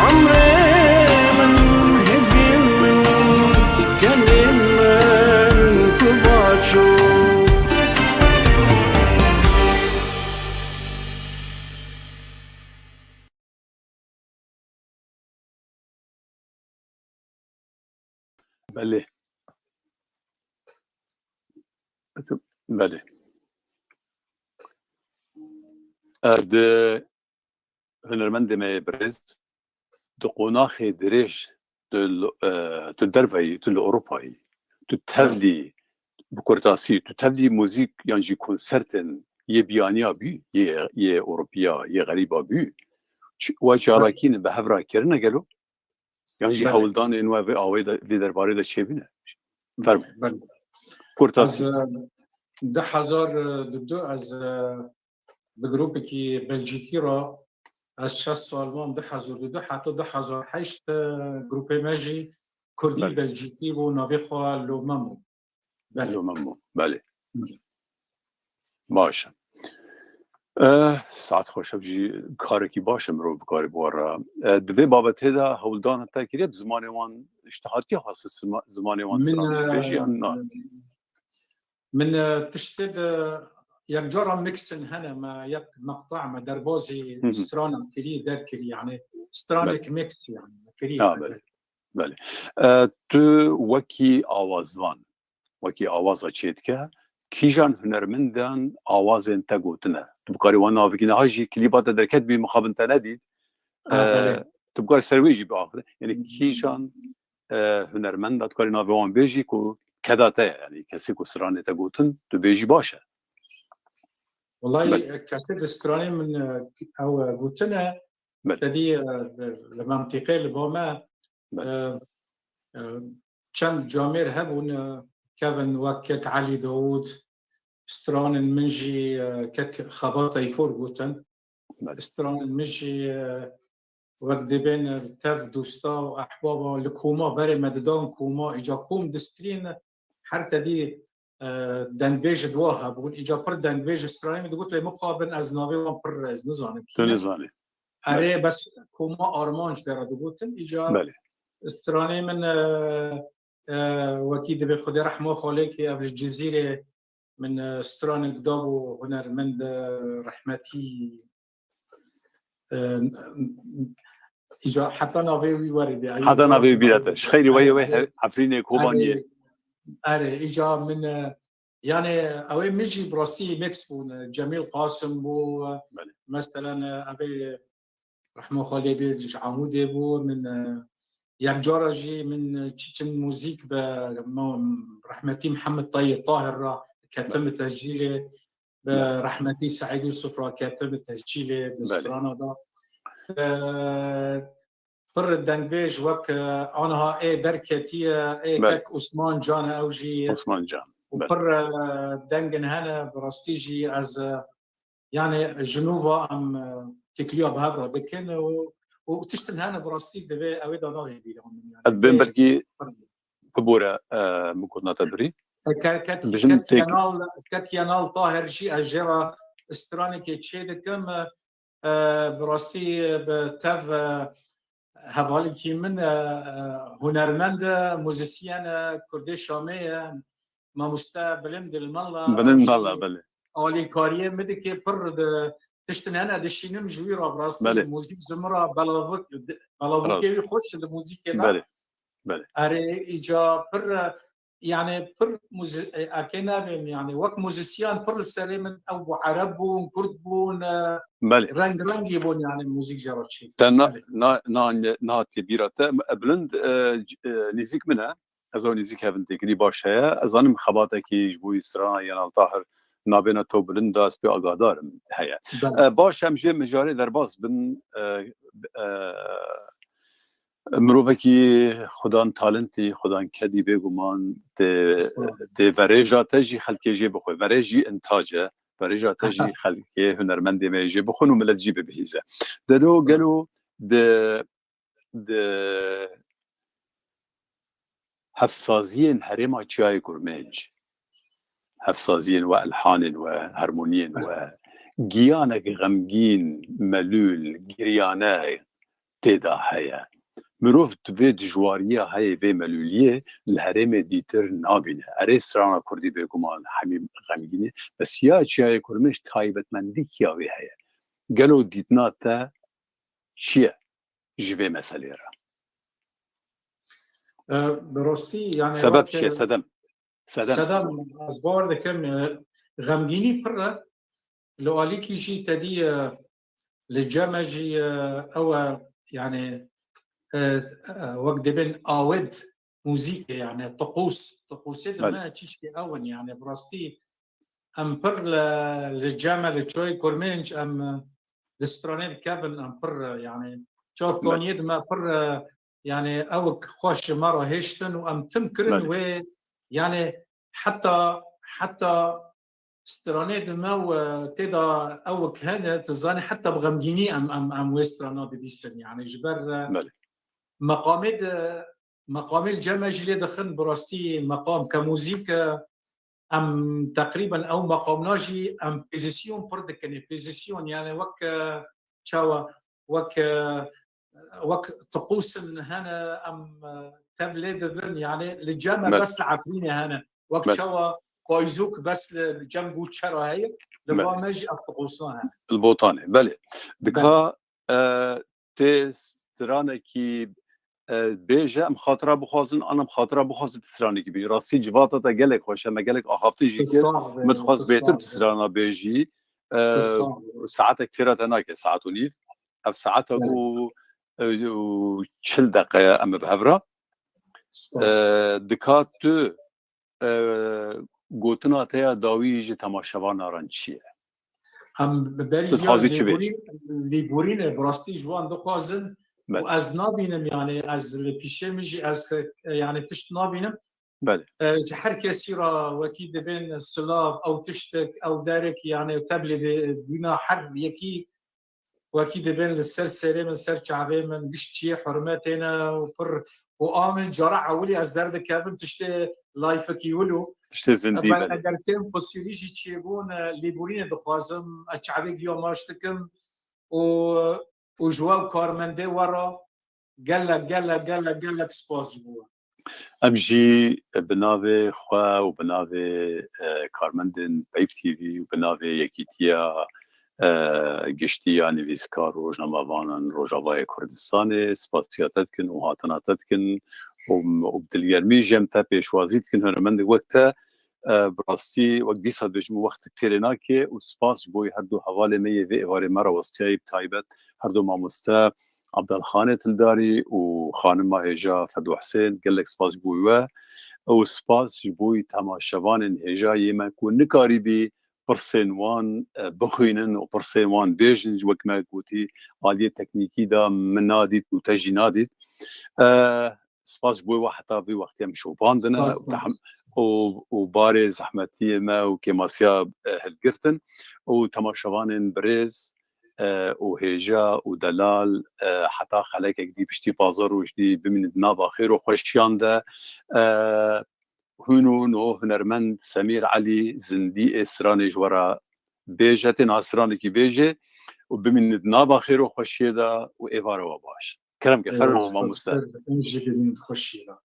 Emrê min, hêvîn min, kenên min ku va çû. Belê. Belê. E, di hunermendê me yê birêz, di qonaxê dirêj, tu li, e, tu derve yî, tu li Ewropa yî, tu tevlî bi kurtasî, tu tevlî muzîk yan jî konsertên yê biyaniya bî, yê, yê Ewropiya, yê xerîba bî, çi-, we çalakî ne bi hev re kirine gelo? Yan jî Belê. hewldanên we vê awê de, vê derbarê de çêbîne? Fermo. Belê. Kurta Ez, sî. e, du hezar û du ez, e, bi grûpekî Belcîkî re, ez şeş sal mam, du hezar û du heta du hezar heşt, e, grûpê me jî Kurdî Belê. Belcîkî bû, navê xwe Lomem bû. Belê. Lomem bû. Belê. Belê. Baş e. Eh, saet xweş, ev jî karekî baş e, mirov bikarê bi we re. Eh, di vê babetê de hewldana te kiriye bi zimanê wan, îşte hatiye xwestin zima-, zimanê wan Min, stranê bêjî yan na? Min, e, tiştê de yek cara mixin hene, me yek meqta me derbazî Hı hı. stranan kirî, derkirî, yani stranek Belê. mix yani kirî. Ha, belê. Belê. E, tu wekî awazvan, wekî awaza çêdike, kîjan hunermendan awazên te gotine? Tu bikarî wan navbigî, niha jî klîba te derketibî, mixabin te nedît. Ha, E, belê. Tu bikarî ser wê jî biaxivî. Yani Hı hı. kîjan, e, hunermenda tu karî navê wan bêjî ku keda te ye, yani kesê ku stranê te gotin, tu bêjî baş e. Wellahî, Belê. kesê di stranê min, e, ew, e, gotine, Belê. tedî, e, li, li mentiqê li ba me, Belê. e, e, çend camêr hebûn, e, kevin wek kek Elî Dawûd, stranên min jî, e, kek Xebat Teyfur gotin. Belê. Stranên min jî, e, wek dibên, e, tev dosta û ehbaba li koma berê me didan koma, îca kom distrîn, her tedî, e, dengbêj di wa hebûn. Îca pir dengbêj stranê min digot, lê mixabin ez navê wan pir ez nizanim Tu kî ne. nizanî. Erê, Belê. bes koma armanc de re digotin. Îca Belê. stranê min, e, e, wekî dibê Xwedê rehma xalekê ev li Cizîrê min, e, stranek dabû hunermend, e, rehmetî, e, îca heta navê wî were bê. Heta navê wî bîra te. Ji xeyrî wê, wê he-, Efrînê, Kobaniyê. Erê, erê, îca min, e, yani, ew ê min jî bi rastî mix bûn, e, Cemîl Qasim bû, e, Belê. meselen, e, ev ê Rehma xwe lê bê, ji Amûdê bû. Min, e, yek cara jî min, e, çi çend muzîk bi ma-, rehmetî Mihemed Teyib Tahir re ketim Belê. bi tescîlê, bi Belê. rehmetî Seîd Yusuf re ketim bi tescîlê di Belê. strana de. E, pir dengbêj wek, e, aniha ê derketiye, ê Belê. kek Osman Can e, ew jî Osman Can. û Belê. pir, e, dengin hene, bi rastî jî ez, e, Yani ji nû ve em, e, têkiliya bi hev re dikin û, û tiştin hene bi rastî divê ew ê de nahê bîra min yani. Ez bên Vê belkî bibore, e, min gotina te birî. E, ke-, ket-, Bijin ket têk- Yenal, ket Yenal Tahir jî ez jê re stranekê çê dikim. E, e, bi rastî, e, bi tev, e, hevalekî min, e, e, hunermend e, muzîsyen e, Kurdê Şamê ye, mamoste bilind li mala, Bilind ew jî mala, belê. alîkariyê min dike, pir di, tiştin hene dişînim ji wî re, bi rastî Belê. muzîk ji min re belavik, belavokê Rast. wî xweş li muzîkê me. Belê, belê. Erê, îca pir, e, yani pir muzi-, e, erkê nabêm, yani wek muzisyen pir li serê min ew bû, Ereb bûn, Kurd bûn, e, Belê. reng rengî bûn, yani muzîk jê re çêkir. Te na, Belê. na, na, na tê bîra te. E, Bilind, e, c- e, nêzîk min e. Ez ew nêzîk hevin têkilî baş heye. Ez zanim xebatekî ji bo strana Yenal Tahir nabêne to Bilind da ez pê agahdar im heye. Belê. E, baş em jê mijarê derbas bin. E, e, mirovekî xudan talentî, xudan kedî bêguman tê, Estağfurullah. tê verêja te jî xelkê jê bixwe. Verêj jî intac e. Verêja te jî xelkê hunermendê me jê bixwin û milet jî bibihîze. Dero gelo di di hevsaziyên herêma Çiyayê Kurmênc, hevsaziyên we, elhanên we, harmoniyên we, giyanek xemgîn, melûl, giryane tê de heye. Mirov di vê dijwariya heye, vê melûliyê li herêmê dîtir nabîne. Erê strana kurdî bêguman hemî xemgîn e. Bes ya Çiyayê Kurmênc taybetmendî kiya wê heye? Gelo dîtina te çi ye ji vê meselê re? E, bi rastî, yani Sebeb wek, çi ye? e, Sedem. Sedem. Sedem, ez bawer dikim, e, xemgînî pir e. Li alîkî jî te dî, e, li cem me jî, e, ew e, yani, e, e, wek dibên awid muzîkê, yani tiqûs, tiqûsê di Belê. me çişkê ew in, yani bi rastî em pir li, li cem me, li Çiyayê Kurmênc em, e, di stranê dikevin, em pir, e, yani çavkaniyê di me pir, e, yani ew xweş ji me re hêştin û em tim kirin Belê. wê, yani heta, heta stranê di me û, e, tê de ew hene, tu zanî heta bi xemgînî em, em, em wê strana dibîsin, yani ji ber, e, Belê. meqamê de, meqamê li cem me jî lê dixin, bi rastî meqam ke muzîk, e, em teqrîben ew meqamna jî em pozîsyon pir dikin. Pozîsyon, yani wek, e, çawa, wek, e, wek tiqûsin hene, em, e, tevlê dibin, yani li cem me Belê. bes li Efrînê hene. Wek Belê. çawa payzûk bes li cem Gûçera heye, li Belê. ba me jî ev tiqûsan hene. Li Botanê. Belê. Belê. Dika, e, tê stranekî, e, bêje, em xatira bixwazin, an em xatira bixwazin tê stranekî bî. Rastî civata te gelek xweş e, me gelek axaftin jî kir. Min dixwaz bêtir tê strana bêjî. E, saetek têra te nake, saet û nîv. Ev saeta ku, e, û çil deqe ye em bi hev re. E, dika tu, e, gotina te ya dawî ji temaşevanan re çi ye? Em berî Tu ya dixwazî çi lêborîn, lêborîn e, bi rastî ji wan dixwazin û ez nabînim, yani ez li pîşê min jî ez, e, yani tişt nabînim. Belê. E, ji her kesî re wekî dibên silav, ew tiştek, ew derek, yani tevlê bîna her yekî wekî dibên li ser serê min, ser çavê min, giş çiyê hurmetê ne û pir û a min cara ewilî ez derdikevim tiştê layfekî wilo. Tiştê zindî, Ben belê. Eger kêm qusûrî jî çêbûn, e, lêborînê dixwazim, ez çavê giya maç dikim û, û ji we û karmendê we re gelek, gelek, gelek, gelek spas ji bo we. Em jî bi navê xwe û bi navê, e, karmendên Peyv T V û bi navê Yekîtiya, e, Giştî ya Nivîskar û Rojnamevana Rojavayê Kurdistanê spasiya te dikin û hatina te dikin û, û bi dilgermî jî em te pêşwazî dikin, hunermendek wek te, e, bi rastî wek dîsa dibêjim wextek têrê nake û spas ji bo her du hevalê me yê vê êvarê me rawestiyayî, bi taybet her du mamoste Abdalxanê Tildarî û xanima hêja Fedwa Husên, gelek spas ji bo we û spas ji bo temaşevanên hêja yê me ku nikarîbî pirsên wan, e, bixwînin û pirsên wan bêjin, ji wek me gotî aliyê teknîkî de min nadît û te jî nadît. E, spas ji bo we heta vî wextê em şopandine û tehm-, û, û barê zehmetiyê me û kêmasiya, e, hilgirtin û temaşevanên birêz, e, û hêja û delal, e, heta xelekek dî piştî pazdeh roj dî bimînin di nava xêr û xweşiyan de. E, hûn û no hunermend Semîr Elî zindî ê stranê ji we re bêje, tê niha stranekî bêje û bimînin di nava xêr û xweşiyê de û êvara we baş. Kerem ke, fermo mamoste. Em jî bimînin xweşiyê de.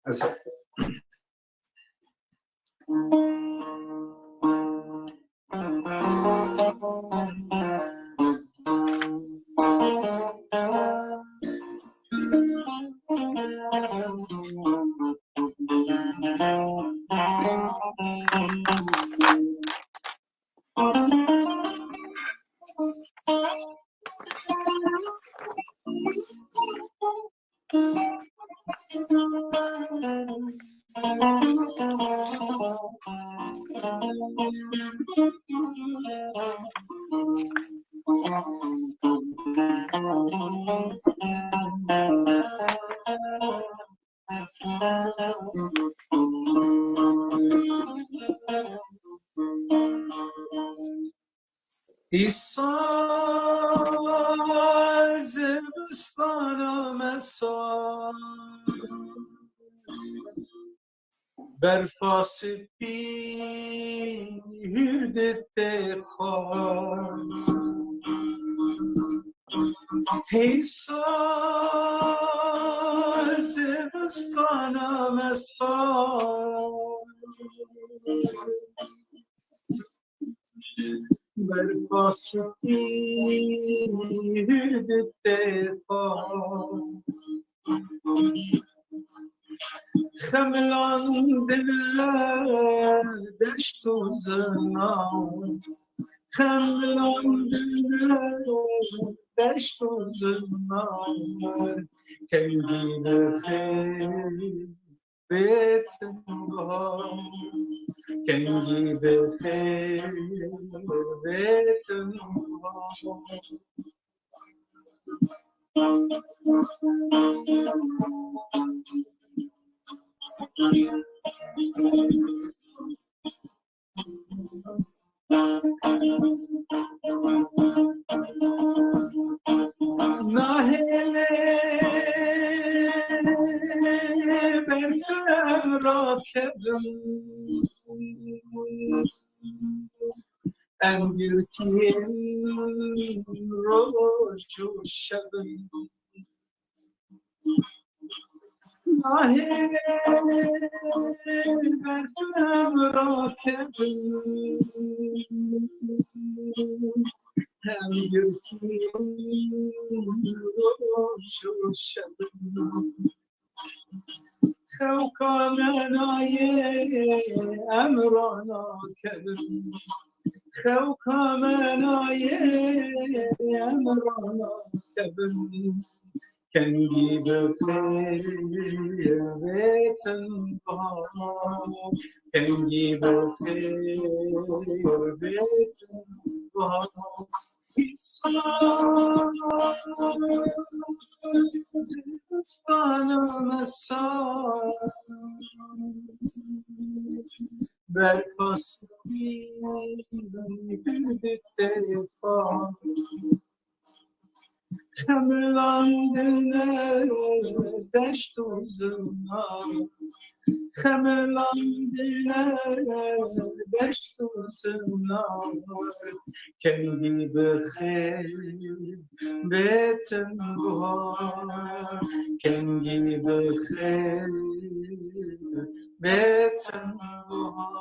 Ez Îsal zivistana me sar, berfa spî hûr dite xwar. Îsal zivistana me sar, berfa spî hûr dite xwar. Xemlandine deşt û ziman, xemlandine deşt û ziman, kengî bi xêr bêtin bihar, kengî bi xêr bêtin bihar. Nahêle berfem rakevim, em girtiyên roj û şevim. Nahê berfem rakevin, em girtî roj û şevin. Xewka me nayê em ranakevin. Xewka me nayê em ranakevin. Kengî bi xêr bêtin bihar, kengî bi xêr bêtin bihar. Îsal zivistana me sar, berfa spî hûr dite xwar. Xemlandine deşt û ziman, xemlandine deşt û ziman, kengî bi xêr bêtin bihar, kengî bi xêr bêtin bihar.